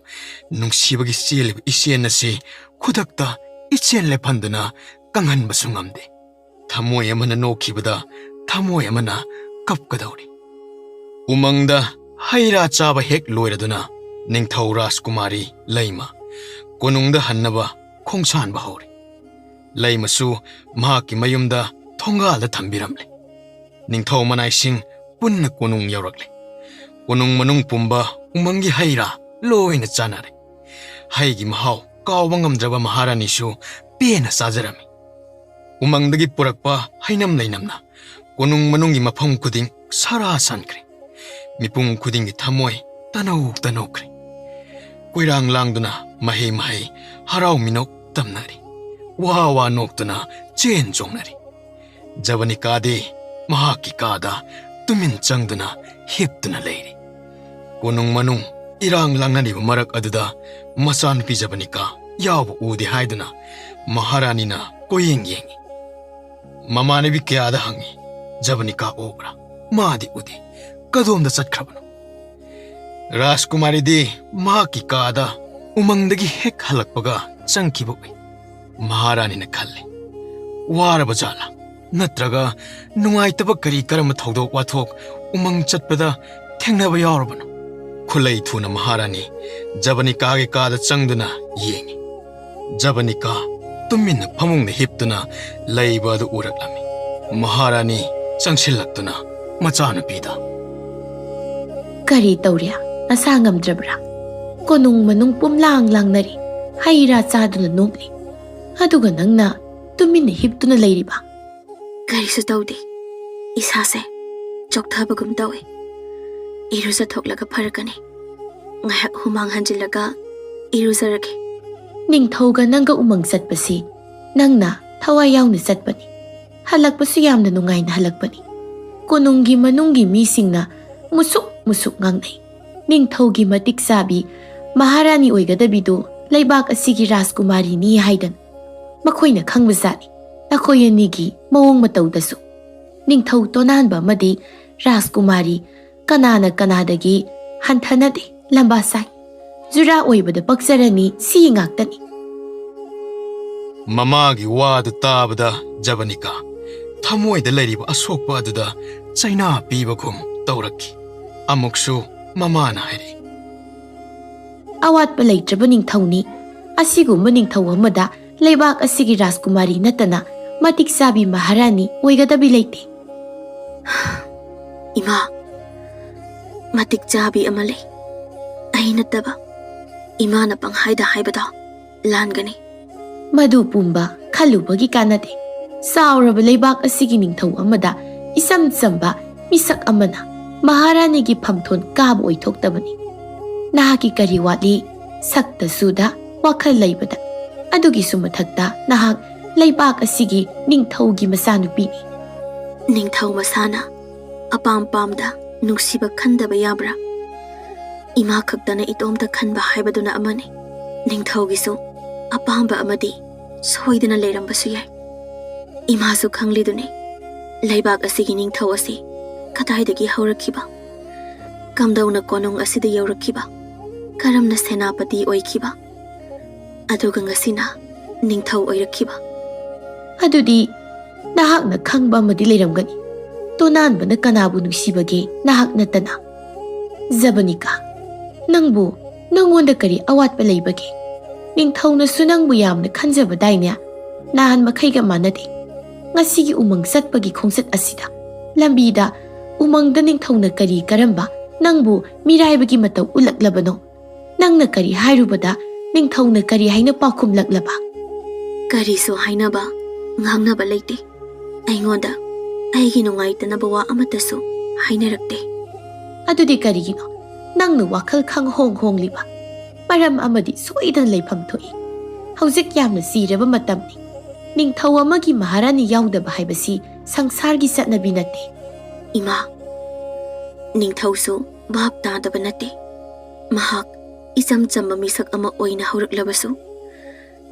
ꯅꯨꯡꯁꯤꯕꯒꯤ ꯆꯦꯜꯂꯤꯕ ꯏꯆꯦꯟ ꯑꯁꯤ ꯈꯨꯗꯛꯇ ꯏꯆꯦꯟ ꯂꯦꯞꯍꯟꯗꯨꯅ ꯀꯪꯍꯟꯕꯁꯨ ꯉꯝꯗꯦ꯫ ꯊꯃꯣꯏ ꯑꯃꯅ ꯅꯣꯛꯈꯤꯕꯗ ꯊꯃꯣꯏ ꯑꯃꯅ ꯀꯞꯀꯗꯧꯔꯤ꯫ ꯎꯃꯪꯗ ꯍꯩ ꯔꯥ ꯆꯥꯕ ꯍꯦꯛ ꯂꯣꯏꯔꯗꯨꯅ ꯅꯤꯡꯊꯧ ꯔꯥꯖꯀꯨꯃꯥꯔꯤ ꯂꯩꯃ ꯀꯣꯅꯨꯡꯗ ꯍꯟꯅꯕ ꯈꯣꯡꯁꯥꯟꯕ ꯍꯧꯔꯤ꯫ ꯂꯩꯃꯁꯨ ꯃꯍꯥꯛꯀꯤ ꯃꯌꯨꯝꯗ ꯊꯣꯡꯒꯥꯜꯗ ꯊꯝꯕꯤꯔꯝꯂꯦ꯫ ꯅꯤꯡꯊꯧ ꯃꯅꯥꯏꯁꯤꯡ ꯄꯨꯟꯅ ꯀꯣꯅꯨꯡ ꯌꯧꯔꯛꯂꯦ꯫ ꯀꯣꯅꯨꯡ ꯃꯅꯨꯡ ꯄꯨꯝꯕ ꯎꯃꯪꯒꯤ ꯍꯩ ꯔꯥ ꯂꯣꯏꯅ ꯆꯥꯅꯔꯦ꯫ ꯍꯩꯒꯤ ꯃꯍꯥꯎ ꯀꯥꯎꯕ ꯉꯝꯗ꯭ꯔꯕ ꯃꯍꯥꯔꯥꯅꯤꯁꯨ ꯄꯦꯟꯅ ꯆꯥꯖꯔꯝꯃꯤ꯫ ꯎꯃꯪꯗꯒꯤ ꯄꯨꯔꯛꯄ ꯍꯩꯅꯝ ꯂꯩꯅꯝꯅ ꯀꯣꯅꯨꯡ ꯃꯅꯨꯡꯒꯤ ꯃꯐꯝ ꯈꯨꯗꯤꯡ ꯁꯥꯔꯥ ꯁꯟꯈ꯭ꯔꯦ꯫ ꯃꯤꯄꯨꯝ ꯈꯨꯗꯤꯡꯒꯤ ꯊꯃꯣꯏ ꯇꯅꯧ ꯇꯅꯧꯈ꯭ꯔꯦ꯫ ꯀꯣꯏꯔꯥꯡ ꯂꯥꯡꯗꯨꯅ ꯃꯍꯩ ꯃꯍꯩ ꯍꯔꯥꯎ ꯃꯤꯅꯣꯛ ꯇꯝꯅꯔꯤ꯫ ꯋꯥ ꯋꯥ ꯅꯣꯛꯇꯨꯅ ꯆꯦꯟ ꯆꯣꯡꯅꯔꯤ꯫ ꯖꯕꯅꯤꯀꯥꯗꯤ ꯃꯍꯥꯛꯀꯤ ꯀꯥꯗ ꯇꯨꯃꯤꯟ ꯆꯪꯗꯨꯅ ꯍꯤꯞꯇꯨꯅ ꯂꯩꯔꯤ꯫ ꯀꯣꯅꯨꯡ ꯃꯅꯨꯡ ꯏꯔꯥꯡ ꯂꯥꯡꯅꯔꯤꯕ ꯃꯔꯛ ꯑꯗꯨꯗ ꯃꯆꯥꯅꯨꯄꯤ ꯖꯕꯅꯤꯀꯥ ꯌꯥꯎꯕ ꯎꯗꯦ ꯍꯥꯏꯗꯨꯅ ꯃꯍꯥꯔꯥꯅꯤꯅ ꯀꯣꯏꯌꯦꯡ ꯌꯦꯡꯉꯤ꯫ ꯃꯃꯥꯟꯅꯕꯤ ꯀꯌꯥꯗ ꯍꯪꯉꯤ, "ꯖꯕꯅꯤꯀꯥ ꯎꯕ꯭ꯔꯥ?" ꯃꯥꯗꯤ ꯎꯗꯦ꯫ ꯀꯗꯣꯝꯗ ꯆꯠꯈ꯭ꯔꯕꯅꯣ? ꯔꯥꯖꯀꯨꯃꯥꯔꯤꯗꯤ ꯃꯍꯥꯛꯀꯤ ꯀꯥꯗ ꯎꯃꯪꯗꯒꯤ ꯍꯦꯛ ꯍꯜꯂꯛꯄꯒ ꯆꯪꯈꯤꯕ ꯎꯏ꯫ ꯃꯍꯥꯔꯥꯅꯤꯅ ꯈꯜꯂꯤ, "ꯋꯥꯔꯕ ꯖꯥꯠꯂꯥ? ꯅꯠꯇ꯭ꯔꯒ ꯅꯨꯡꯉꯥꯏꯇꯕ ꯀꯔꯤ ꯀꯔꯝꯕ ꯊꯧꯗꯣꯛ ꯋꯥꯊꯣꯛ ꯎꯃꯪ ꯆꯠꯄꯗ ꯊꯦꯡꯅꯕ ꯌꯥꯎꯔꯕꯅꯣ?" ꯈꯨꯂꯩ ꯊꯨꯅ ꯃꯍꯥꯔꯥꯅꯤ ꯖꯕꯅꯤꯀꯥꯒꯤ ꯀꯥꯗ ꯆꯪꯗꯨꯅ ꯌꯦꯡꯉꯤ꯫ ꯖꯕꯅꯤꯀꯥ ꯇꯨꯃꯤꯟꯅ ꯐꯃꯨꯡꯗ ꯍꯤꯞꯇꯨꯅ ꯂꯩꯕ ꯑꯗꯨ ꯎꯔꯛꯂꯝꯃꯤ꯫ ꯃꯍꯥꯔꯥꯅꯤ ꯆꯪꯁꯤꯜꯂꯛꯇꯨꯅ ꯃꯆꯥꯅꯨꯄꯤꯗ, "ꯀꯔꯤ ꯇꯧꯔꯦ? ꯅꯁꯥ ꯉꯝꯗ꯭ꯔꯕ꯭ꯔꯥ? ꯀꯣꯅꯨꯡ ꯃꯅꯨꯡ ꯄꯨꯝꯂꯥꯡ ꯂꯥꯡꯅꯔꯤ, ꯍꯩ ꯔꯥ ꯆꯥꯗꯨꯅ ꯅꯣꯛꯂꯤ, ꯑꯗꯨꯒ ꯅꯪꯅ ꯇꯨꯃꯤꯟꯅ ꯍꯤꯞꯇꯨꯅ ꯂꯩꯔꯤꯕ?" "ꯀꯔꯤꯁꯨ ꯇꯧꯗꯦ, ꯏꯁꯥꯁꯦ ꯆꯣꯛꯊꯕꯒꯨꯝ ꯇꯧꯏ꯫ ꯏꯔꯨꯖꯊꯣꯛꯂꯒ ꯐꯔꯛꯀꯅꯤ꯫ ꯉꯥꯏꯍꯥꯛ ꯍꯨꯃꯥꯡ ꯍꯟꯖꯤꯜꯂꯒ ꯏꯔꯨꯖꯔꯒꯦ꯫" ꯅꯤꯡꯊꯧꯒ ꯅꯪꯒ ꯎꯃꯪ ꯆꯠꯄꯁꯤ ꯅꯪꯅ ꯊꯋꯥꯏ ꯌꯥꯎꯅ ꯆꯠꯄꯅꯤ꯫ ꯍꯜꯂꯛꯄꯁꯨ ꯌꯥꯝꯅ ꯅꯨꯡꯉꯥꯏꯅ ꯍꯜꯂꯛꯄꯅꯤ꯫ ꯀꯣꯅꯨꯡꯒꯤ ꯃꯅꯨꯡꯒꯤ ꯃꯤꯁꯤꯡꯅ ꯃꯨꯁꯨꯛ ꯃꯨꯁꯨꯛ ꯉꯥꯡꯅꯩ꯫ ꯅꯤꯡꯊꯧꯒꯤ ꯃꯇꯤꯛ ꯆꯥꯕꯤ ꯃꯍꯥꯔꯥꯅꯤ ꯑꯣꯏꯒꯗꯕꯤꯗꯨ ꯂꯩꯕꯥꯛ ꯑꯁꯤꯒꯤ ꯔꯥꯖꯀꯨꯃꯥꯔꯤꯅꯤ ꯍꯥꯏꯗꯅ꯫ ꯃꯈꯣꯏꯅ ꯈꯪꯕꯖꯥꯠꯅꯤ ꯅꯈꯣꯏ ꯑꯅꯤꯒꯤ ꯃꯑꯣꯡ ꯃꯇꯧꯗꯁꯨ꯫ ꯅꯤꯡꯊꯧ ꯇꯣꯅꯥꯟꯕ ꯑꯃꯗꯤ ꯔꯥꯖꯀꯨꯃꯥꯔꯤ ꯀꯅꯥꯅ ꯀꯅꯥꯗꯒꯤ ꯍꯟꯊꯅꯗꯦ, ꯂꯝꯕꯥ ꯁꯥꯏ꯫ ꯖꯨꯔꯥ ꯑꯣꯏꯕꯗ ꯄꯛꯆꯔꯅꯤ, ꯁꯤ ꯉꯥꯛꯇꯅꯤ꯫ ꯃꯃꯥꯒꯤ ꯋꯥꯗꯨ ꯇꯥꯕꯗ ꯖꯕꯅꯤꯀꯥ ꯊꯃꯣꯏꯗ ꯂꯩꯔꯤꯕ ꯑꯁꯣꯛꯄ ꯑꯗꯨꯗ ꯆꯩꯅꯥ ꯄꯤꯕꯒꯨꯝ ꯇꯧꯔꯛꯈꯤ꯫ ꯑꯃꯨꯛꯁꯨ ꯃꯃꯥꯅ ꯍꯥꯏꯔꯛꯏ, "ꯑꯋꯥꯠꯄ ꯂꯩꯇ꯭ꯔꯕ ꯅꯤꯡꯊꯧꯅꯤ꯫ ꯑꯁꯤꯒꯨꯝꯕ ꯅꯤꯡꯊꯧ ꯑꯃꯗ ꯂꯩꯕꯥꯛ ꯑꯁꯤꯒꯤ ꯔꯥꯖꯀꯨꯃꯥꯔꯤ ꯅꯠꯇꯅ ꯃꯇꯤꯛ ꯆꯥꯕꯤ ꯃꯍꯥꯔꯥꯅꯤ ꯑꯣꯏꯒꯗꯕꯤ ꯂꯩꯇꯦ꯫" "ꯏꯃꯥ, ꯃꯇꯤꯛ ꯆꯥꯕꯤ ꯑꯃ ꯂꯩ꯫ ꯑꯩ ꯅꯠꯇꯕ ꯏꯃꯥꯅ ꯄꯪꯍꯥꯏꯗ ꯍꯥꯏꯕꯗꯣ ꯂꯥꯟꯒꯅꯤ꯫" ꯃꯗꯨ ꯄꯨꯝꯕ ꯈꯜꯂꯨꯕꯒꯤ ꯀꯥꯟꯅꯗꯦ꯫ ꯆꯥꯎꯔꯕ ꯂꯩꯕꯥꯛ ꯑꯁꯤꯒꯤ ꯅꯤꯡꯊꯧ ꯑꯃꯗ ꯏꯆꯝ ꯆꯝꯕ ꯃꯤꯁꯛ ꯑꯃꯅ ꯃꯍꯥꯔꯥꯅꯤꯒꯤ ꯐꯝꯊꯣꯟ ꯀꯥꯕ ꯑꯣꯏꯊꯣꯛꯇꯕꯅꯤ꯫ ꯅꯍꯥꯛꯀꯤ ꯀꯔꯤ ꯋꯥꯠꯂꯤ? ꯁꯛꯇ ꯆꯨꯗ, ꯋꯥꯈꯜ ꯂꯩꯕꯗ꯫ ꯑꯗꯨꯒꯤꯁꯨ ꯃꯊꯛꯇ ꯅꯍꯥꯛ ꯂꯩꯕꯥꯛ ꯑꯁꯤꯒꯤ ꯅꯤꯡꯊꯧꯒꯤ ꯃꯆꯥꯅꯨꯄꯤꯅꯤ꯫ ꯅꯤꯡꯊꯧ ꯃꯁꯥꯅ ꯑꯄꯥꯝ ꯄꯥꯝꯗ ꯅꯨꯡꯁꯤꯕ ꯈꯟꯗꯕ ꯌꯥꯕ꯭ꯔꯥ? ꯏꯃꯥ ꯈꯛꯇꯅ ꯏꯇꯣꯝꯇ ꯈꯟꯕ ꯍꯥꯏꯕꯗꯨꯅ ꯑꯃꯅꯤ꯫ ꯅꯤꯡꯊꯧꯒꯤꯁꯨ ꯑꯄꯥꯝꯕ ꯑꯃꯗꯤ ꯁꯣꯏꯗꯅ ꯂꯩꯔꯝꯕꯁꯨ ꯌꯥꯏ꯫ ꯏꯃꯥꯁꯨ ꯈꯪꯂꯤꯗꯨꯅꯤ, ꯂꯩꯕꯥꯛ ꯑꯁꯤꯒꯤ ꯅꯤꯡꯊꯧ ꯑꯁꯤ ꯀꯗꯥꯏꯗꯒꯤ ꯍꯧꯔꯛꯈꯤꯕ, ꯀꯝꯗꯧꯅ ꯀꯣꯅꯨꯡ ꯑꯁꯤꯗ ꯌꯧꯔꯛꯈꯤꯕ, ꯀꯔꯝꯅ ꯁꯦꯅꯥꯄꯇꯤ ꯑꯣꯏꯈꯤꯕ, ꯑꯗꯨꯒ ꯉꯁꯤꯅ ꯅꯤꯡꯊꯧ ꯑꯣꯏꯔꯛꯈꯤꯕ꯫ ꯑꯗꯨꯗꯤ ꯅꯍꯥꯛꯅ ꯈꯪꯕ ꯑꯃꯗꯤ ꯂꯩꯔꯝꯒꯅꯤ꯫ ꯇꯣꯅꯥꯟꯕꯅ ꯀꯅꯥꯕꯨ ꯅꯨꯡꯁꯤꯕꯒꯦ, ꯅꯍꯥꯛ ꯅꯠꯇꯅ? ꯖꯕꯅꯤꯀꯥ, ꯅꯪꯕꯨ, ꯅꯪꯉꯣꯟꯗ ꯀꯔꯤ ꯑꯋꯥꯠꯄ ꯂꯩꯕꯒꯦ? ꯅꯤꯡꯊꯧꯅꯁꯨ ꯅꯪꯕꯨ ꯌꯥꯝꯅ ꯈꯟꯖꯕꯗꯥꯏꯅꯦ? ꯅꯍꯥꯟ ꯃꯈꯩꯒ ꯃꯥꯟꯅꯗꯦ꯫ ꯉꯁꯤꯒꯤ ꯎꯃꯪ ꯆꯠꯄꯒꯤ ꯈꯣꯡꯆꯠ ꯑꯁꯤꯗ ꯂꯝꯕꯤꯗ ꯎꯃꯪꯗ ꯅꯤꯡꯊꯧꯅ ꯀꯔꯤ ꯀꯔꯝꯕ ꯅꯪꯕꯨ ꯃꯤꯔꯥꯏꯕꯒꯤ ꯃꯇꯧ ꯎꯠꯂꯛꯂꯕꯅꯣ? ꯅꯪꯅ ꯀꯔꯤ ꯍꯥꯏꯔꯨꯕꯗ ꯅꯤꯡꯊꯧꯅ ꯀꯔꯤ ꯍꯥꯏꯅ ꯄꯥꯎꯈꯨꯝꯂꯛꯂꯕ? ꯀꯔꯤꯁꯨ ꯍꯥꯏꯅꯕ, ꯉꯥꯡꯅꯕ ꯂꯩꯇꯦ꯫ ꯑꯩꯉꯣꯟꯗ ꯑꯩꯒꯤ ꯅꯨꯡꯉꯥꯏꯇꯅꯕ ꯋꯥ ꯑꯃꯠꯇꯁꯨ ꯍꯥꯏꯅꯔꯛꯇꯦ꯫ ꯑꯗꯨꯗꯤ ꯀꯔꯤꯒꯤꯅꯣ ꯅꯪꯅ ꯋꯥꯈꯜ ꯈꯪ ꯍꯣꯡ ꯍꯣꯡꯂꯤꯕ? ꯃꯔꯝ ꯑꯃꯗꯤ ꯁꯣꯏꯗꯅ ꯂꯩꯐꯝ ꯊꯣꯛꯏ꯫ ꯍꯧꯖꯤꯛ ꯌꯥꯝꯅ ꯆꯤꯔꯕ ꯃꯇꯝꯅꯤ꯫ ꯅꯤꯡꯊꯧ ꯑꯃꯒꯤ ꯃꯍꯥꯔꯥꯅꯤ ꯌꯥꯎꯗꯕ ꯍꯥꯏꯕꯁꯤ ꯁꯪꯁꯥꯔꯒꯤ ꯆꯠꯅꯕꯤ ꯅꯠꯇꯦ꯫ ꯏꯃꯥ, ꯅꯤꯡꯊꯧꯁꯨ ꯚꯥꯞ ꯇꯥꯗꯕ ꯅꯠꯇꯦ꯫ ꯃꯍꯥꯛ ꯏꯆꯝ ꯆꯝꯕ ꯃꯤꯁꯛ ꯑꯃ ꯑꯣꯏꯅ ꯍꯧꯔꯛꯂꯕꯁꯨ,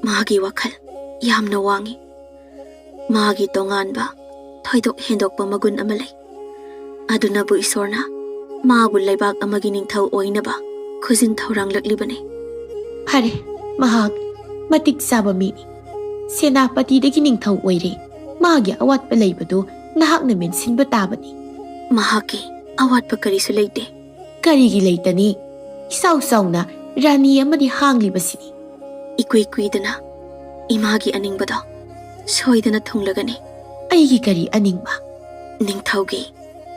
ꯃꯥꯒꯤ ꯋꯥꯈꯜ ꯌꯥꯝꯅ ꯋꯥꯡꯏ꯫ ꯃꯥꯒꯤ ꯇꯣꯉꯥꯟꯕ, ꯊꯣꯏꯗꯣꯛ ꯍꯦꯟꯗꯣꯛꯄ ꯃꯒꯨꯟ ꯑꯃ ꯂꯩ꯫ ꯑꯗꯨꯅꯕꯨ ꯏꯁꯣꯔꯅ ꯃꯥꯕꯨ ꯂꯩꯕꯥꯛ ꯑꯃꯒꯤ ꯅꯤꯡꯊꯧ ꯑꯣꯏꯅꯕ ꯈꯨꯖꯤꯟ ꯊꯧꯔꯥꯡꯂꯛꯂꯤꯕꯅꯤ꯫ ꯐꯔꯦ, ꯃꯍꯥꯛ ꯃꯇꯤꯛ ꯆꯥꯕ ꯃꯤꯅꯤ꯫ ꯁꯦꯅꯥꯄꯇꯤꯗꯒꯤ ꯅꯤꯡꯊꯧ ꯑꯣꯏꯔꯦ꯫ ꯃꯥꯒꯤ ꯑꯋꯥꯠꯄ ꯂꯩꯕꯗꯨ ꯅꯍꯥꯛꯅ ꯃꯦꯟꯁꯤꯟꯕ ꯇꯥꯕꯅꯤ꯫ ꯃꯍꯥꯛꯀꯤ ꯑꯋꯥꯠꯄ ꯀꯔꯤꯁꯨ ꯂꯩꯇꯦ꯫ ꯀꯔꯤꯒꯤ ꯂꯩꯇꯅꯤ? ꯏꯆꯥꯎ ꯆꯥꯎꯅ ꯔꯥꯅꯤ ꯑꯃꯗꯤ ꯍꯥꯡꯂꯤꯕꯁꯤꯅꯤ꯫ ꯏꯀꯨꯏ ꯀꯨꯏꯗꯅ ꯏꯃꯥꯒꯤ ꯑꯅꯤꯡꯕꯗꯣ ꯁꯣꯏꯗꯅ ꯊꯨꯡꯂꯒꯅꯤ꯫ ꯑꯩꯒꯤ ꯀꯔꯤ ꯑꯅꯤꯡꯕ? ꯅꯤꯡꯊꯧꯒꯤ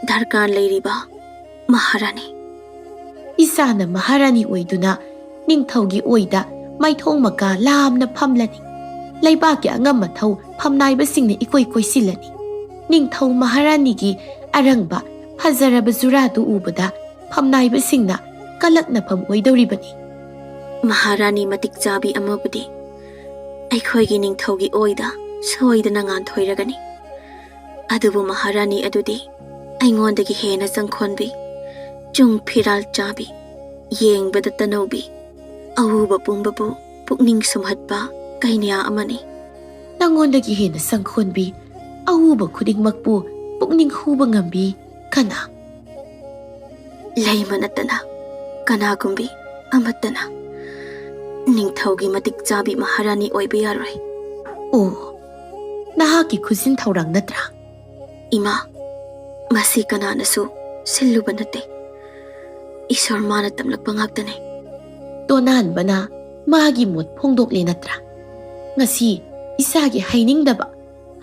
ꯗꯔꯀꯥꯔ ꯂꯩꯔꯤꯕ ꯃꯍꯥꯔꯥꯅꯤ꯫ ꯏꯆꯥꯅ ꯃꯍꯥꯔꯥꯅꯤ ꯑꯣꯏꯗꯨꯅ ꯅꯤꯡꯊꯧꯒꯤ ꯑꯣꯏꯗ ꯃꯥꯏꯊꯣꯡ ꯃꯀꯥ ꯂꯥꯝꯅ ꯐꯝꯂꯅꯤ꯫ ꯂꯩꯕꯥꯛꯀꯤ ꯑꯉꯝ ꯑꯊꯧ ꯐꯝꯅꯥꯏꯕꯁꯤꯡꯅ ꯏꯀꯣꯏ ꯀꯣꯏꯁꯤꯜꯂꯅꯤ꯫ ꯅꯤꯡꯊꯧ ꯃꯍꯥꯔꯥꯅꯤꯒꯤ ꯑꯔꯪꯕ ꯐꯖꯔꯕ ꯖꯨꯔꯥꯗꯨ ꯎꯕꯗ ꯐꯝꯅꯥꯏꯕꯁꯤꯡꯅ ꯀꯂꯛꯅꯐꯝ ꯑꯣꯏꯗꯧꯔꯤꯕꯅꯤ꯫ ꯃꯍꯥꯔꯥꯅꯤ ꯃꯇꯤꯛ ꯆꯥꯕꯤ ꯑꯃꯕꯨꯗꯤ ꯑꯩꯈꯣꯏꯒꯤ ꯅꯤꯡꯊꯧꯒꯤ ꯑꯣꯏꯗ ꯁꯣꯏꯗꯅ ꯉꯥꯟꯊꯣꯏꯔꯒꯅꯤ꯫ ꯑꯗꯨꯕꯨ ꯃꯍꯥꯔꯥꯅꯤ ꯑꯗꯨꯗꯤ ꯑꯩꯉꯣꯟꯗꯒꯤ ꯍꯦꯟꯅ ꯆꯪꯈꯣꯟꯕꯤ, ꯆꯨꯡ ꯐꯤꯔꯥꯜ ꯆꯥꯕꯤ, ꯌꯦꯡꯕꯗ ꯇꯅꯧꯕꯤ, ꯑꯎꯕ ꯄꯨꯝꯕꯕꯨ ꯄꯨꯛꯅꯤꯡ ꯁꯨꯝꯍꯠꯄ ꯀꯩꯅ꯭ꯌꯥ ꯑꯃꯅꯤ꯫ ꯅꯉꯣꯟꯗꯒꯤ ꯍꯦꯟꯅ ꯆꯪꯈꯣꯟꯕꯤ, ꯑꯎꯕ ꯈꯨꯗꯤꯡꯃꯛꯄꯨ ꯄꯨꯛꯅꯤꯡ ꯍꯨꯕ ꯉꯝꯕꯤ ꯀꯅꯥ? ꯂꯩꯃ ꯅꯠꯇꯅ ꯀꯅꯥꯒꯨꯝꯕꯤ ꯑꯃꯠꯇꯅ ꯅꯤꯡꯊꯧꯒꯤ ꯃꯇꯤꯛ ꯆꯥꯕꯤ ꯃꯍꯥꯔꯥꯅꯤ ꯑꯣꯏꯕ ꯌꯥꯔꯣꯏ꯫ ꯑꯣ, ꯅꯍꯥꯛꯀꯤ ꯈꯨꯖꯤꯟ ꯊꯧꯔꯥꯡ ꯅꯠꯇ꯭ꯔꯥ? ꯏꯃꯥ, ꯃꯁꯤ ꯀꯅꯥꯅꯁꯨ ꯁꯤꯜꯂꯨꯕ ꯅꯠꯇꯦ꯫ ꯏꯁꯣꯔ ꯃꯥꯅ ꯇꯝꯂꯛꯄ ꯉꯥꯛꯇꯅꯤ꯫ ꯇꯣꯅꯥꯟꯕꯅ ꯃꯥꯒꯤ ꯃꯣꯠ ꯐꯣꯡꯗꯣꯛꯂꯦ ꯅꯠꯇ꯭ꯔꯥ? ꯉꯁꯤ ꯏꯆꯥꯒꯤ ꯍꯩꯅꯤꯡꯗꯕ,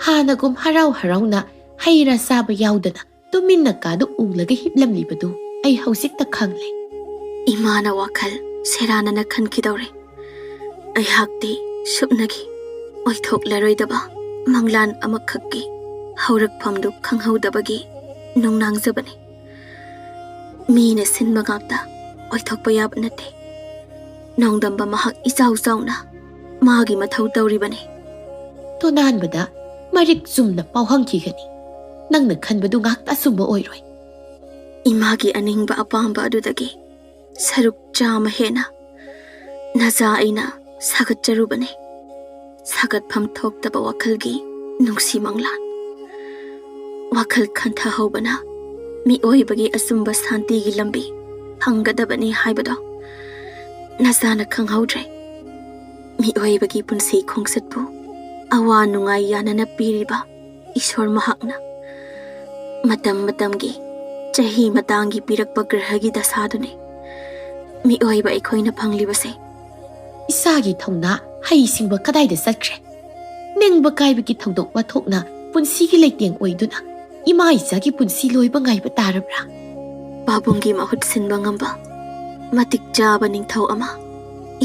ꯍꯥꯟꯅꯒꯨꯝ ꯍꯔꯥꯎ ꯍꯔꯥꯎꯅ ꯍꯩ ꯔꯥ ꯆꯥꯕ ꯌꯥꯎꯗꯅ ꯇꯨꯃꯤꯟꯅ ꯀꯥꯗ ꯎꯪꯂꯒ ꯍꯤꯞꯂꯝꯂꯤꯕꯗꯨ ꯑꯩ ꯍꯧꯖꯤꯛꯇ ꯈꯪꯂꯦ꯫ ꯏꯃꯥꯅ ꯋꯥꯈꯜ ꯁꯦꯔꯥꯟꯅꯅ ꯈꯟꯈꯤꯗꯧꯔꯦ꯫ ꯑꯩꯍꯥꯛꯇꯤ ꯁꯨꯞꯅꯒꯤ ꯑꯣꯏꯊꯣꯛꯂꯔꯣꯏꯗꯕ ꯃꯪꯂꯥꯟ ꯑꯃꯈꯛꯀꯤ ꯍꯧꯔꯛꯐꯝꯗꯨ ꯈꯪꯍꯧꯗꯕꯒꯤ ꯅꯨꯡꯅꯥꯡꯖꯕꯅꯤ꯫ ꯃꯤꯅ ꯁꯤꯟꯕ ꯉꯥꯛꯇ ꯑꯣꯏꯊꯣꯛꯄ ꯌꯥꯕ ꯅꯠꯇꯦ꯫ ꯅꯣꯡꯗꯝꯕ ꯃꯍꯥꯛ ꯏꯆꯥꯎ ꯆꯥꯎꯅ ꯃꯥꯒꯤ ꯃꯊꯧ ꯇꯧꯔꯤꯕꯅꯤ꯫ ꯇꯣꯅꯥꯟꯕꯗ ꯃꯔꯤꯛ ꯆꯨꯝꯅ ꯄꯥꯎꯍꯪꯈꯤꯒꯅꯤ꯫ ꯅꯪꯅ ꯈꯟꯕꯗꯨ ꯉꯥꯛꯇ ꯑꯆꯨꯝꯕ ꯑꯣꯏꯔꯣꯏ꯫ ꯏꯃꯥꯒꯤ ꯑꯅꯤꯡꯕ ꯑꯄꯥꯝꯕ ꯑꯗꯨꯗꯒꯤ ꯁꯔꯨꯛ ꯆꯥꯝꯃ ꯍꯦꯟꯅ ꯅꯖꯥ ꯑꯩꯅ ꯁꯥꯒꯠꯆꯔꯨꯕꯅꯤ꯫ ꯁꯥꯒꯠꯐꯝ ꯊꯣꯛꯇꯕ ꯋꯥꯈꯜꯒꯤ ꯅꯨꯡꯁꯤ ꯃꯪꯂꯥꯟ꯫ ꯋꯥꯈꯜ ꯈꯟꯊꯍꯧꯕꯅ ꯃꯤꯑꯣꯏꯕꯒꯤ ꯑꯆꯨꯝꯕ ꯁꯥꯟꯇꯤꯒꯤ ꯂꯝꯕꯤ ꯐꯪꯒꯗꯕꯅꯤ ꯍꯥꯏꯕꯗꯣ ꯅꯖꯥꯅ ꯈꯪꯍꯧꯗ꯭ꯔꯦ꯫ ꯃꯤꯑꯣꯏꯕꯒꯤ ꯄꯨꯟꯁꯤ ꯈꯣꯡꯆꯠꯄꯨ ꯑꯋꯥ ꯅꯨꯡꯉꯥꯏ ꯌꯥꯅꯅ ꯄꯤꯔꯤꯕ ꯏꯁꯣꯔ ꯃꯍꯥꯛꯅ ꯃꯇꯝ ꯃꯇꯝꯒꯤ, ꯆꯍꯤ ꯃꯇꯥꯡꯒꯤ ꯄꯤꯔꯛꯄ ꯒ꯭ꯔꯍꯒꯤ ꯗꯁꯥꯗꯨꯅꯤ ꯃꯤꯑꯣꯏꯕ ꯑꯩꯈꯣꯏꯅ ꯐꯪꯂꯤꯕꯁꯦ꯫ ꯏꯆꯥꯒꯤ ꯊꯧꯅꯥ ꯍꯩꯁꯤꯡꯕ ꯀꯗꯥꯏꯗ ꯆꯠꯈ꯭ꯔꯦ? ꯅꯤꯡꯕ ꯀꯥꯏꯕꯒꯤ ꯊꯧꯗꯣꯛ ꯋꯥꯊꯣꯛꯅ ꯄꯨꯟꯁꯤꯒꯤ ꯂꯩꯇꯦꯡ ꯑꯣꯏꯗꯨꯅ ꯏꯃꯥ ꯏꯆꯥꯒꯤ ꯄꯨꯟꯁꯤ ꯂꯣꯏꯕ ꯉꯥꯏꯕ ꯇꯥꯔꯕ꯭ꯔꯥ? ꯄꯥꯕꯨꯡꯒꯤ ꯃꯍꯨꯠ ꯁꯤꯟꯕ ꯉꯝꯕ ꯃꯇꯤꯛ ꯆꯥꯕ ꯅꯤꯡꯊꯧ ꯑꯃ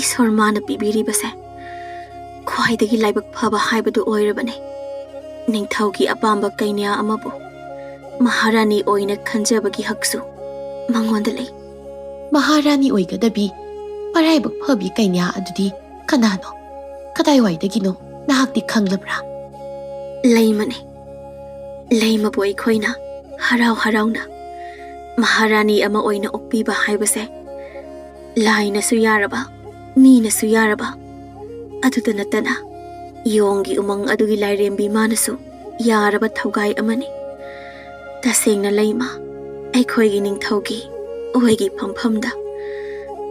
ꯏꯁꯣꯔ ꯃꯥꯅ ꯄꯤꯕꯤꯔꯤꯕꯁꯦ ꯈ꯭ꯋꯥꯏꯗꯒꯤ ꯂꯥꯏꯕꯛ ꯐꯕ ꯍꯥꯏꯕꯗꯨ ꯑꯣꯏꯔꯕꯅꯤ꯫ ꯅꯤꯡꯊꯧꯒꯤ ꯑꯄꯥꯝꯕ ꯀꯩꯅ꯭ꯌꯥ ꯑꯃꯕꯨ ꯃꯍꯥꯔꯥꯅꯤ ꯑꯣꯏꯅ ꯈꯟꯖꯕꯒꯤ ꯍꯛꯁꯨ ꯃꯉꯣꯟꯗ ꯂꯩ꯫ ꯃꯍꯥꯔꯥꯅꯤ ꯑꯣꯏꯒꯗꯕꯤ ꯃꯔꯥꯏꯕꯛ ꯐꯕꯤ ꯀꯩꯅ꯭ꯌꯥ ꯑꯗꯨꯗꯤ ꯀꯅꯥꯅꯣ? ꯀꯗꯥꯏꯋꯥꯏꯗꯒꯤꯅꯣ? ꯅꯍꯥꯛꯇꯤ ꯈꯪꯂꯕ꯭ꯔꯥ? ꯂꯩꯃꯅꯤ꯫ ꯂꯩꯃꯕꯨ ꯑꯩꯈꯣꯏꯅ ꯍꯔꯥꯎ ꯍꯔꯥꯎꯅ ꯃꯍꯥꯔꯥꯅꯤ ꯑꯃ ꯑꯣꯏꯅ ꯑꯣꯛꯄꯤꯕ ꯍꯥꯏꯕꯁꯦ ꯂꯥꯏꯅꯁꯨ ꯌꯥꯔꯕ, ꯃꯤꯅꯁꯨ ꯌꯥꯔꯕ, ꯑꯗꯨꯇ ꯅꯠꯇꯅ ꯌꯣꯡꯒꯤ ꯎꯃꯪ ꯑꯗꯨꯒꯤ ꯂꯥꯏꯔꯦꯝꯕꯤ ꯃꯥꯅꯁꯨ ꯌꯥꯔꯕ ꯊꯧꯒꯥꯏ ꯑꯃꯅꯤ꯫ ꯇꯁꯦꯡꯅ ꯂꯩꯃ, ꯑꯩꯈꯣꯏꯒꯤ ꯅꯤꯡꯊꯧꯒꯤ ꯑꯣꯏꯒꯤ ꯐꯝꯐꯝꯗ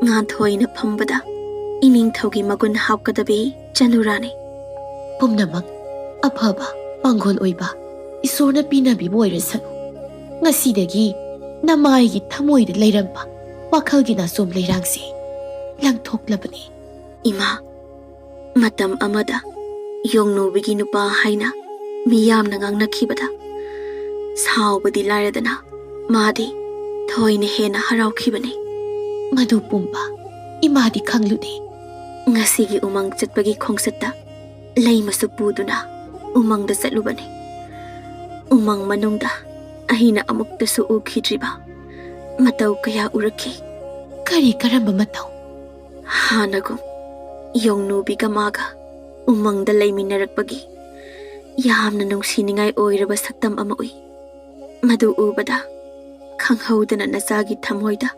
ꯉꯥꯟꯊꯣꯏꯅ ꯐꯝꯕꯗ ꯏꯅꯤꯡꯊꯧꯒꯤ ꯃꯒꯨꯟ ꯍꯥꯞꯀꯗꯕꯤ ꯆꯅꯨꯔꯥꯅꯤ꯫ ꯄꯨꯝꯅꯃꯛ ꯑꯐꯕ ꯄꯥꯡꯒꯜ ꯑꯣꯏꯕ ꯏꯁꯣꯔꯅ ꯄꯤꯅꯕꯤꯕ ꯑꯣꯏꯔꯁꯅꯨ꯫ ꯉꯁꯤꯗꯒꯤ ꯅꯃꯥꯏꯒꯤ ꯊꯃꯣꯏꯗ ꯂꯩꯔꯝꯕ ꯋꯥꯈꯜꯒꯤ ꯅꯥꯆꯣꯝ ꯂꯩꯔꯥꯡꯁꯦ ꯂꯪꯊꯣꯛꯂꯕꯅꯤ꯫ ꯏꯃꯥ, ꯃꯇꯝ ꯑꯃꯗ ꯌꯣꯡꯅꯨꯕꯤꯒꯤ ꯅꯨꯄꯥ ꯍꯥꯏꯅ ꯃꯤꯌꯥꯝꯅ ꯉꯥꯡꯅꯈꯤꯕꯗ ꯁꯥꯎꯕꯗꯤ ꯂꯥꯏꯔꯗꯅ ꯃꯥꯗꯤ ꯊꯣꯏꯅ ꯍꯦꯟꯅ ꯍꯔꯥꯎꯈꯤꯕꯅꯤ꯫ ꯃꯗꯨ ꯄꯨꯝꯕ ꯏꯃꯥꯗꯤ ꯈꯪꯂꯨꯗꯦ꯫ ꯉꯁꯤꯒꯤ ꯎꯃꯪ ꯆꯠꯄꯒꯤ ꯈꯣꯡꯆꯠꯇ ꯂꯩꯃꯁꯨ ꯄꯨꯗꯨꯅ ꯎꯃꯪꯗ ꯆꯠꯂꯨꯕꯅꯤ꯫ ꯎꯃꯪ ꯃꯅꯨꯡꯗ ꯑꯩꯅ ꯑꯃꯨꯛꯇꯁꯨ ꯎꯈꯤꯗ꯭ꯔꯤꯕ ꯃꯇꯧ ꯀꯌꯥ ꯎꯔꯛꯈꯤ꯫ ꯀꯔꯤ ꯀꯔꯝꯕ ꯃꯇꯧ? ꯍꯥꯟꯅꯒꯨꯝ ꯌꯣꯡꯅꯨꯕꯤꯒ ꯃꯥꯒ ꯎꯃꯪꯗ ꯂꯩꯃꯤꯟꯅꯔꯛꯄꯒꯤ ꯌꯥꯝꯅ ꯅꯨꯡꯁꯤꯅꯤꯡꯉꯥꯏ ꯑꯣꯏꯔꯕ ꯁꯛꯇꯝ ꯑꯃ ꯎꯏ꯫ ꯃꯗꯨ ꯎꯕꯗ ꯈꯪꯍꯧꯗꯅ ꯅꯆꯥꯒꯤ ꯊꯃꯣꯏꯗ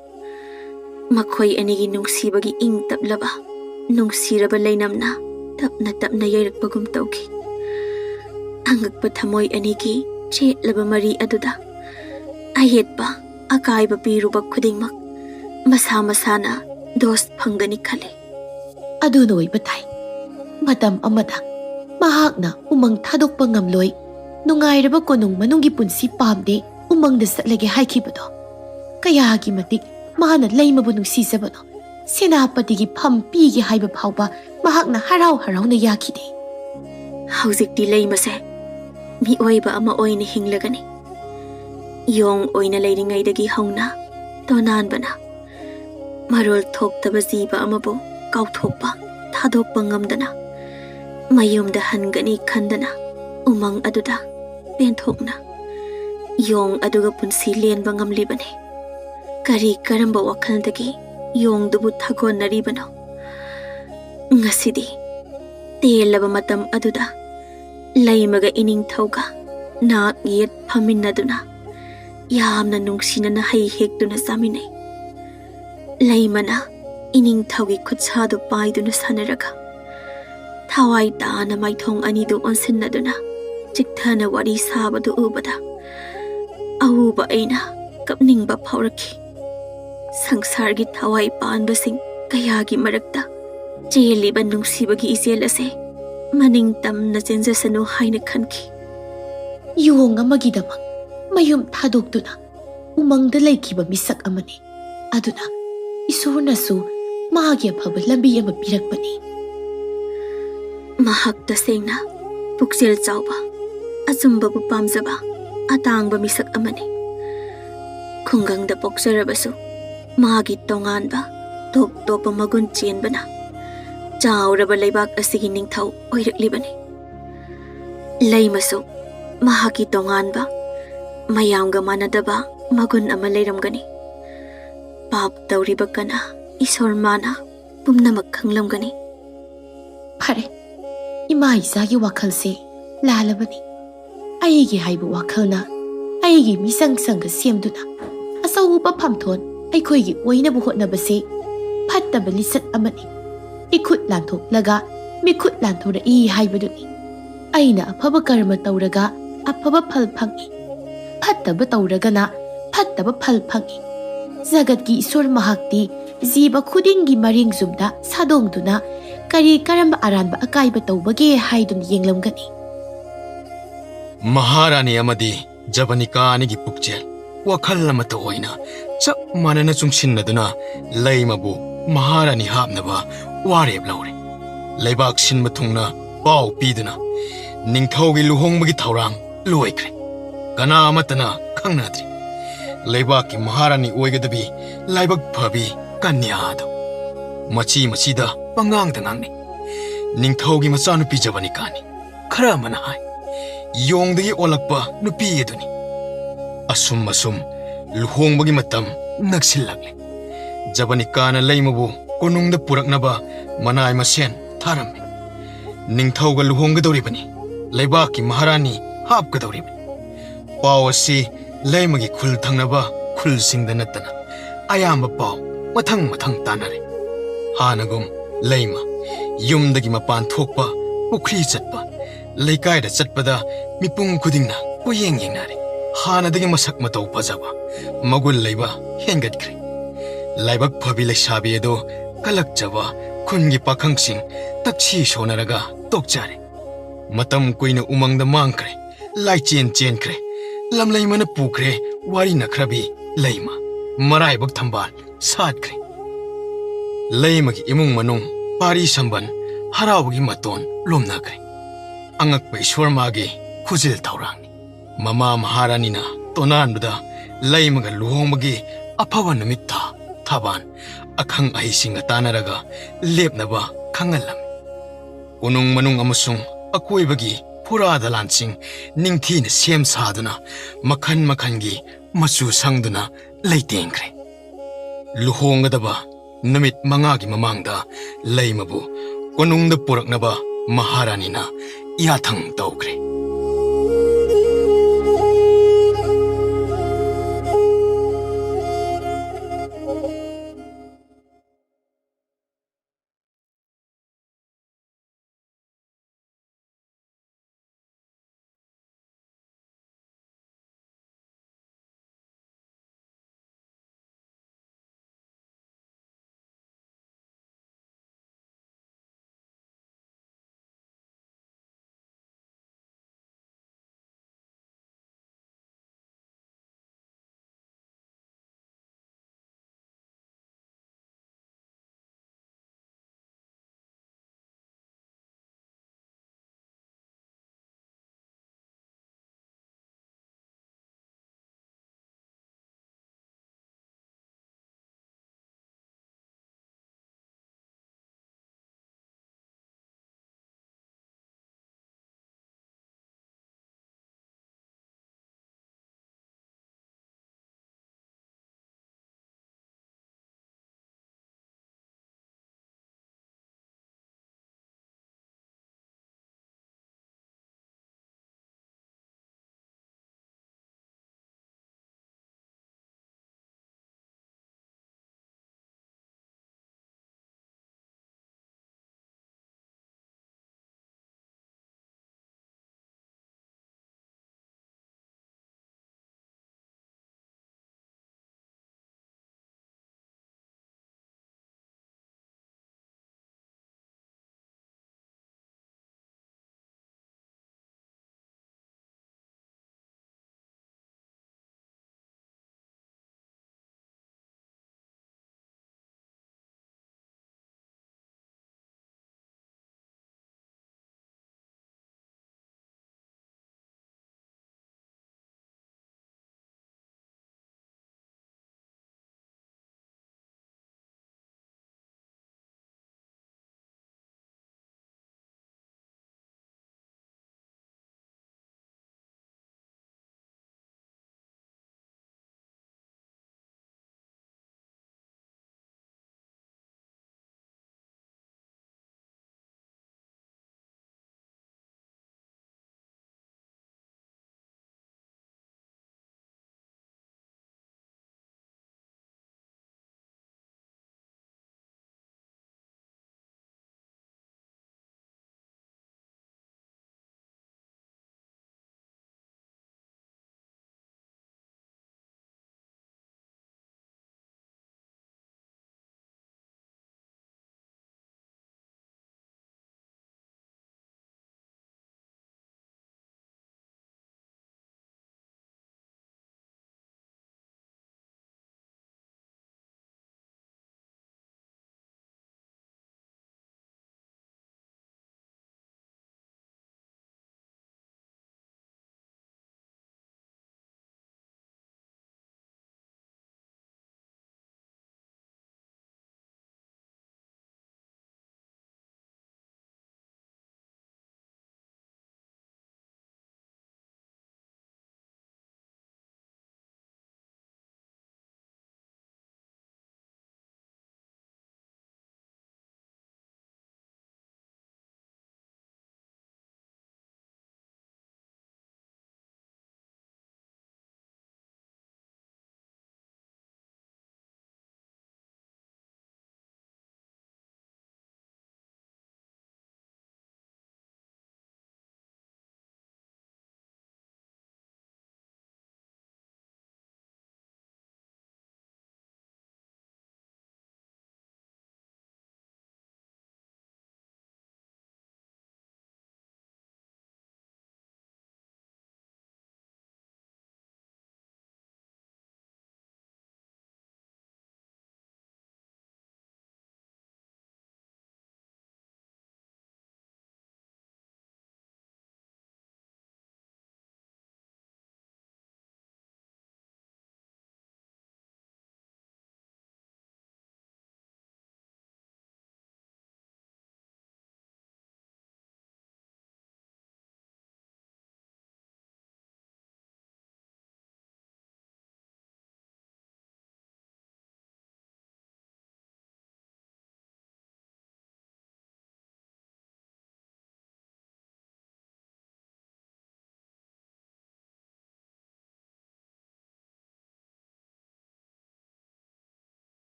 ꯃꯈꯣꯏ ꯑꯅꯤꯒꯤ ꯅꯨꯡꯁꯤꯕꯒꯤ ꯏꯪ ꯇꯞꯂꯕ, ꯅꯨꯡꯁꯤꯔꯕ ꯂꯩꯅꯝꯅ ꯇꯞꯅ ꯇꯞꯅ ꯌꯩꯔꯛꯄꯒꯨꯝ ꯇꯧꯈꯤ꯫ ꯑꯉꯛꯄ ꯊꯃꯣꯏ ꯑꯅꯤꯒꯤ ꯆꯦꯠꯂꯕ ꯃꯔꯤ ꯑꯗꯨꯗ ꯑꯌꯦꯠꯄ, ꯑꯀꯥꯏꯕ ꯄꯤꯔꯨꯕ ꯈꯨꯗꯤꯡꯃꯛ ꯃꯁꯥ ꯃꯁꯥꯅ ꯗꯣꯁ ꯐꯪꯒꯅꯤ ꯈꯜꯂꯤ꯫ ꯑꯗꯨꯅ ꯑꯣꯏꯕ ꯇꯥꯏ꯫ ꯃꯇꯝ ꯑꯃꯗ ꯃꯍꯥꯛꯅ ꯎꯃꯪ ꯊꯥꯗꯣꯛꯄ ꯉꯝꯂꯣꯏ, ꯅꯨꯡꯉꯥꯏꯔꯕ ꯀꯣꯅꯨꯡ ꯃꯅꯨꯡꯒꯤ ꯄꯨꯟꯁꯤ ꯄꯥꯝꯗꯦ, ꯎꯃꯪꯗ ꯆꯠꯂꯒꯦ ꯍꯥꯏꯈꯤꯕꯗꯣ ꯀꯌꯥꯒꯤ ꯃꯇꯤꯛ ꯃꯥꯅ ꯂꯩꯃꯕꯨ ꯅꯨꯡꯁꯤꯖꯕꯅꯣ꯫ ꯁꯦꯅꯥꯄꯇꯤꯒꯤ ꯐꯝ ꯄꯤꯒꯦ ꯍꯥꯏꯕ ꯐꯥꯎꯕ ꯃꯍꯥꯛꯅ ꯍꯔꯥꯎ ꯍꯔꯥꯎꯅ ꯌꯥꯈꯤꯗꯦ꯫ ꯍꯧꯖꯤꯛꯇꯤ ꯂꯩꯃꯁꯦ ꯃꯤꯑꯣꯏꯕ ꯑꯃ ꯑꯣꯏꯅ ꯍꯤꯡꯂꯒꯅꯤ꯫ ꯌꯣꯡ ꯑꯣꯏꯅ ꯂꯩꯔꯤꯉꯩꯗꯒꯤ ꯍꯧꯅ ꯇꯣꯅꯥꯟꯕꯅ ꯃꯔꯣꯜ ꯊꯣꯛꯇꯕ ꯖꯤꯕ ꯑꯃꯕꯨ ꯀꯥꯎꯊꯣꯛꯄ, ꯊꯥꯗꯣꯛꯄ ꯉꯝꯗꯅ ꯃꯌꯨꯝꯗ ꯍꯟꯒꯅꯤ ꯈꯟꯗꯅ ꯎꯃꯪ ꯑꯗꯨꯗ ꯄꯦꯟꯊꯣꯛꯅ ꯌꯣꯡ ꯑꯗꯨꯒ ꯄꯨꯟꯁꯤ ꯂꯦꯟꯕ ꯉꯝꯂꯤꯕꯅꯤ꯫ ꯀꯔꯤ ꯀꯔꯝꯕ ꯋꯥꯈꯜꯗꯒꯤ ꯌꯣꯡꯗꯨꯕꯨ ꯊꯥꯒꯣꯟꯅꯔꯤꯕꯅꯣ? ꯉꯁꯤꯗꯤ ꯇꯦꯜꯂꯕ ꯃꯇꯝ ꯑꯗꯨꯗ ꯂꯩꯃꯒ ꯏꯅꯤꯡꯊꯧꯒ ꯅꯥꯛ ꯌꯦꯠ ꯐꯝꯃꯤꯟꯅꯗꯨꯅ ꯌꯥꯝꯅ ꯅꯨꯡꯁꯤꯅꯅ ꯍꯩ ꯍꯦꯛꯇꯨꯅ ꯆꯥꯃꯤꯟꯅꯩ꯫ ꯂꯩꯃꯅ ꯏꯅꯤꯡꯊꯧꯒꯤ ꯈꯨꯠꯁꯥꯗꯨ ꯄꯥꯏꯗꯨꯅ ꯁꯥꯟꯅꯔꯒ ꯊꯋꯥꯏ ꯇꯥꯅ ꯃꯥꯏꯊꯣꯡ ꯑꯅꯤꯗꯨ ꯑꯣꯟꯁꯤꯟꯅꯗꯨꯅ ꯆꯤꯛꯊꯅ ꯋꯥꯔꯤ ꯁꯥꯕꯗꯨ ꯎꯕꯗ ꯑꯎꯕ ꯑꯩꯅ ꯀꯞꯅꯤꯡꯕ ꯐꯥꯎꯔꯛꯈꯤ꯫ ꯁꯪꯁꯥꯔꯒꯤ ꯊꯋꯥꯏ ꯄꯥꯟꯕꯁꯤꯡ ꯀꯌꯥꯒꯤ ꯃꯔꯛꯇ ꯆꯦꯜꯂꯤꯕ ꯅꯨꯡꯁꯤꯕꯒꯤ ꯏꯆꯦꯜ ꯑꯁꯦ ꯃꯅꯤꯡ ꯇꯝꯅ ꯆꯦꯟꯖꯁꯅꯨ ꯍꯥꯏꯅ ꯈꯟꯈꯤ꯫ ꯌꯣꯡ ꯑꯃꯒꯤꯗꯃꯛ ꯃꯌꯨꯝ ꯊꯥꯗꯣꯛꯇꯨꯅ ꯎꯃꯪꯗ ꯂꯩꯈꯤꯕ ꯃꯤꯁꯛ ꯑꯃꯅꯤ꯫ ꯑꯗꯨꯅ ꯏꯁꯣꯔꯅꯁꯨ ꯃꯍꯥꯛꯀꯤ ꯑꯐꯕ ꯂꯝꯕꯤ ꯑꯃ ꯄꯤꯔꯛꯄꯅꯤ꯫ ꯃꯍꯥꯛ ꯇꯁꯦꯡꯅ ꯄꯨꯛꯆꯦꯜ ꯆꯥꯎꯕ, ꯑꯆꯨꯝꯕꯕꯨ ꯄꯥꯝꯖꯕ ꯑꯇꯥꯡꯕ ꯃꯤꯁꯛ ꯑꯃꯅꯤ꯫ ꯈꯨꯡꯒꯪꯗ ꯄꯣꯛꯆꯔꯕꯁꯨ ꯃꯥꯒꯤ ꯇꯣꯉꯥꯟꯕ ꯇꯣꯞ ꯇꯣꯞꯄ ꯃꯒꯨꯟ ꯆꯦꯟꯕꯅ ꯆꯥꯎꯔꯕ ꯂꯩꯕꯥꯛ ꯑꯁꯤꯒꯤ ꯅꯤꯡꯊꯧ ꯑꯣꯏꯔꯛꯂꯤꯕꯅꯤ꯫ ꯂꯩꯃꯁꯨ ꯃꯍꯥꯛꯀꯤ ꯇꯣꯉꯥꯟꯕ, ꯃꯌꯥꯝꯒ ꯃꯥꯟꯅꯗꯕ ꯃꯒꯨꯟ ꯑꯃ ꯂꯩꯔꯝꯒꯅꯤ꯫ ꯄꯥꯞ ꯇꯧꯔꯤꯕ ꯀꯅꯥ, ꯏꯁꯣꯔ ꯃꯥꯅ ꯄꯨꯝꯅꯃꯛ ꯈꯪꯂꯝꯒꯅꯤ꯫ ꯐꯔꯦ, ꯏꯃꯥ ꯏꯆꯥꯒꯤ ꯋꯥꯈꯜꯁꯦ ꯂꯥꯜꯂꯕꯅꯤ꯫ ꯑꯩꯒꯤ ꯍꯥꯏꯕ ꯋꯥꯈꯜꯅ ꯑꯩꯒꯤ ꯃꯤꯆꯪ ꯆꯪꯒ ꯁꯦꯝꯗꯨꯅ ꯑꯆꯧꯕ ꯐꯝꯊꯣꯟ ꯑꯩꯈꯣꯏꯒꯤ ꯑꯣꯏꯅꯕ ꯍꯣꯠꯅꯕꯁꯦ ꯐꯠꯇꯕ ꯂꯤꯆꯠ ꯑꯃꯅꯤ꯫ ꯏꯈꯨꯠ ꯂꯥꯟꯊꯣꯛꯂꯒ ꯃꯤꯈꯨꯠ ꯂꯥꯟꯊꯣꯔꯛꯏ ꯍꯥꯏꯕꯗꯨꯅꯤ꯫ ꯑꯩꯅ ꯑꯐꯕ ꯀꯔꯃ ꯇꯧꯔꯒ ꯑꯐꯕ ꯐꯜ ꯐꯪꯏ, ꯐꯠꯇꯕ ꯇꯧꯔꯒꯅ ꯐꯠꯇꯕ ꯐꯜ ꯐꯪꯏ꯫ ꯖꯒꯠꯀꯤ ꯏꯁꯣꯔ ꯃꯍꯥꯛꯇꯤ ꯖꯤꯕ ꯈꯨꯗꯤꯡꯒꯤ ꯃꯔꯤꯡ ꯆꯨꯝꯗ ꯁꯥꯗꯣꯡꯗꯨꯅ ꯀꯔꯤ ꯀꯔꯝꯕ ꯑꯔꯥꯟꯕ ꯑꯀꯥꯏꯕ ꯇꯧꯕꯒꯦ ꯍꯥꯏꯗꯨꯅ ꯌꯦꯡꯂꯝꯒꯅꯤ꯫ ꯃꯍꯥꯔꯥꯅꯤ ꯑꯃꯗꯤ ꯖꯕꯅꯤꯀꯥ ꯑꯅꯤꯒꯤ ꯄꯨꯛꯆꯦꯜ ꯋꯥꯈꯜ ꯑꯃꯠꯇ ꯑꯣꯏꯅ ꯆꯞ ꯃꯥꯟꯅꯅ ꯆꯨꯡꯁꯤꯟꯅꯗꯨꯅ ꯂꯩꯃꯕꯨ ꯃꯍꯥꯔꯥꯅꯤ ꯍꯥꯞꯅꯕ ꯋꯥꯔꯦꯞ ꯂꯧꯔꯦ꯫ ꯂꯩꯕꯥꯛ ꯁꯤꯟꯕ ꯊꯨꯡꯅ ꯄꯥꯎ ꯄꯤꯗꯨꯅ ꯅꯤꯡꯊꯧꯒꯤ ꯂꯨꯍꯣꯡꯕꯒꯤ ꯊꯧꯔꯥꯡ ꯂꯣꯏꯈ꯭ꯔꯦ꯫ ꯀꯅꯥ ꯑꯃꯠꯇꯅ ꯈꯪꯅꯗ꯭ꯔꯤ꯫ ꯂꯩꯕꯥꯛꯀꯤ ꯃꯍꯥꯔꯥꯅꯤ ꯑꯣꯏꯒꯗꯕꯤ ꯂꯥꯏꯕꯛ ꯐꯕꯤ ꯀꯟꯌꯥ ꯑꯗꯨ ꯃꯆꯤ ꯃꯆꯤꯗ ꯄꯉꯥꯡꯗ ꯉꯥꯡꯅꯩ꯫ ꯅꯤꯡꯊꯧꯒꯤ ꯃꯆꯥꯅꯨꯄꯤ ꯖꯕꯅꯤꯀꯥꯅꯤ꯫ ꯈꯔ ꯑꯃꯅ ꯍꯥꯏ, ꯌꯣꯡꯗꯒꯤ ꯑꯣꯜꯂꯛꯄ ꯅꯨꯄꯤ ꯑꯗꯨꯅꯤ꯫ ꯑꯁꯨꯝ ꯑꯁꯨꯝ ꯂꯨꯍꯣꯡꯕꯒꯤ ꯃꯇꯝ ꯅꯛꯁꯤꯜꯂꯛꯂꯦ꯫ ꯖꯕꯅꯤꯀꯥꯅ ꯂꯩꯃꯕꯨ ꯀꯣꯅꯨꯡꯗ ꯄꯨꯔꯛꯅꯕ ꯃꯅꯥꯏ ꯃꯁꯦꯟ ꯊꯥꯔꯝꯃꯤ꯫ ꯅꯤꯡꯊꯧꯒ ꯂꯨꯍꯣꯡꯒꯗꯧꯔꯤꯕꯅꯤ, ꯂꯩꯕꯥꯛꯀꯤ ꯃꯍꯥꯔꯥꯅꯤ ꯍꯥꯞꯀꯗꯧꯔꯤꯕꯅꯤ꯫ ꯄꯥꯎ ꯑꯁꯤ ꯂꯩꯃꯒꯤ ꯈꯨꯜ ꯊꯪꯅꯕ ꯈꯨꯜꯁꯤꯡꯗ ꯅꯠꯇꯅ ꯑꯌꯥꯝꯕ ꯄꯥꯎ ꯃꯊꯪ ꯃꯊꯪ ꯇꯥꯅꯔꯦ꯫ ꯍꯥꯟꯅꯒꯨꯝ ꯂꯩꯃ ꯌꯨꯝꯗꯒꯤ ꯃꯄꯥꯟ ꯊꯣꯛꯄ, ꯄꯨꯈ꯭ꯔꯤ ꯆꯠꯄ, ꯂꯩꯀꯥꯏꯗ ꯆꯠꯄꯗ ꯃꯤꯄꯨꯝ ꯈꯨꯗꯤꯡꯅ ꯀꯣꯏꯌꯦꯡ ꯌꯦꯡꯅꯔꯦ꯫ ꯍꯥꯟꯅꯗꯒꯤ ꯃꯁꯛ ꯃꯇꯧ ꯐꯖꯕ, ꯃꯒꯨꯟ ꯂꯩꯕ ꯍꯦꯟꯒꯠꯈ꯭ꯔꯦ꯫ ꯂꯥꯏꯕꯛ ꯐꯕꯤ ꯂꯩꯁꯥꯕꯤ ꯑꯗꯨ ꯀꯜꯂꯛꯆꯕ ꯈꯨꯟꯒꯤ ꯄꯥꯈꯪꯁꯤꯡ ꯇꯛꯁꯤ ꯁꯣꯟꯅꯔꯒ ꯇꯣꯛꯆꯔꯦ꯫ ꯃꯇꯝ ꯀꯨꯏꯅ ꯎꯃꯪꯗ ꯃꯥꯡꯈ꯭ꯔꯦ, ꯂꯥꯏꯆꯦꯟ ꯆꯦꯟꯈ꯭ꯔꯦ, ꯂꯝꯂꯩꯃꯅ ꯄꯨꯈ꯭ꯔꯦ ꯋꯥꯔꯤ ꯅꯈ꯭ꯔꯕꯤ ꯂꯩꯃ꯫ ꯃꯔꯥꯏꯕꯛ ꯊꯝꯕꯥꯜ ꯁꯥꯠꯈ꯭ꯔꯦ꯫ ꯂꯩꯃꯒꯤ ꯏꯃꯨꯡ ꯃꯅꯨꯡ, ꯄꯥꯔꯤ ꯁꯝꯕꯟ ꯍꯔꯥꯎꯕꯒꯤ ꯃꯇꯣꯟ ꯂꯣꯝꯅꯈ꯭ꯔꯦ꯫ ꯑꯉꯛꯄ ꯏꯁꯣꯔ ꯃꯥꯒꯤ ꯈꯨꯖꯤꯜ ꯊꯧꯔꯥꯡꯅꯤ꯫ ꯃꯃꯥ ꯃꯍꯥꯔꯥꯅꯤꯅ ꯇꯣꯅꯥꯟꯕꯗ ꯂꯩꯃꯒ ꯂꯨꯍꯣꯡꯕꯒꯤ ꯑꯐꯕ ꯅꯨꯃꯤꯠ ꯊꯥ ꯊꯕꯥꯟ ꯑꯈꯪ ꯑꯍꯩꯁꯤꯡꯒ ꯇꯥꯟꯅꯔꯒ ꯂꯦꯞꯅꯕ ꯈꯪꯍꯜꯂꯝꯃꯤ꯫ ꯀꯣꯅꯨꯡ ꯃꯅꯨꯡ ꯑꯃꯁꯨꯡ ꯑꯀꯣꯏꯕꯒꯤ ꯐꯨꯔꯥ ꯗꯂꯥꯟꯁꯤꯡ ꯅꯤꯡꯊꯤꯅ ꯁꯦꯝ ꯁꯥꯗꯨꯅ ꯃꯈꯜ ꯃꯈꯜꯒꯤ ꯃꯆꯨ ꯁꯪꯗꯨꯅ ꯂꯩꯇꯦꯡꯈ꯭ꯔꯦ꯫ ꯂꯨꯍꯣꯡꯒꯗꯕ ꯅꯨꯃꯤꯠ ꯃꯉꯥꯒꯤ ꯃꯃꯥꯡꯗ ꯂꯩꯃꯕꯨ ꯀꯣꯅꯨꯡꯗ ꯄꯨꯔꯛꯅꯕ ꯃꯍꯥꯔꯥꯅꯤꯅ ꯌꯥꯊꯪ ꯇꯧꯈ꯭ꯔꯦ꯫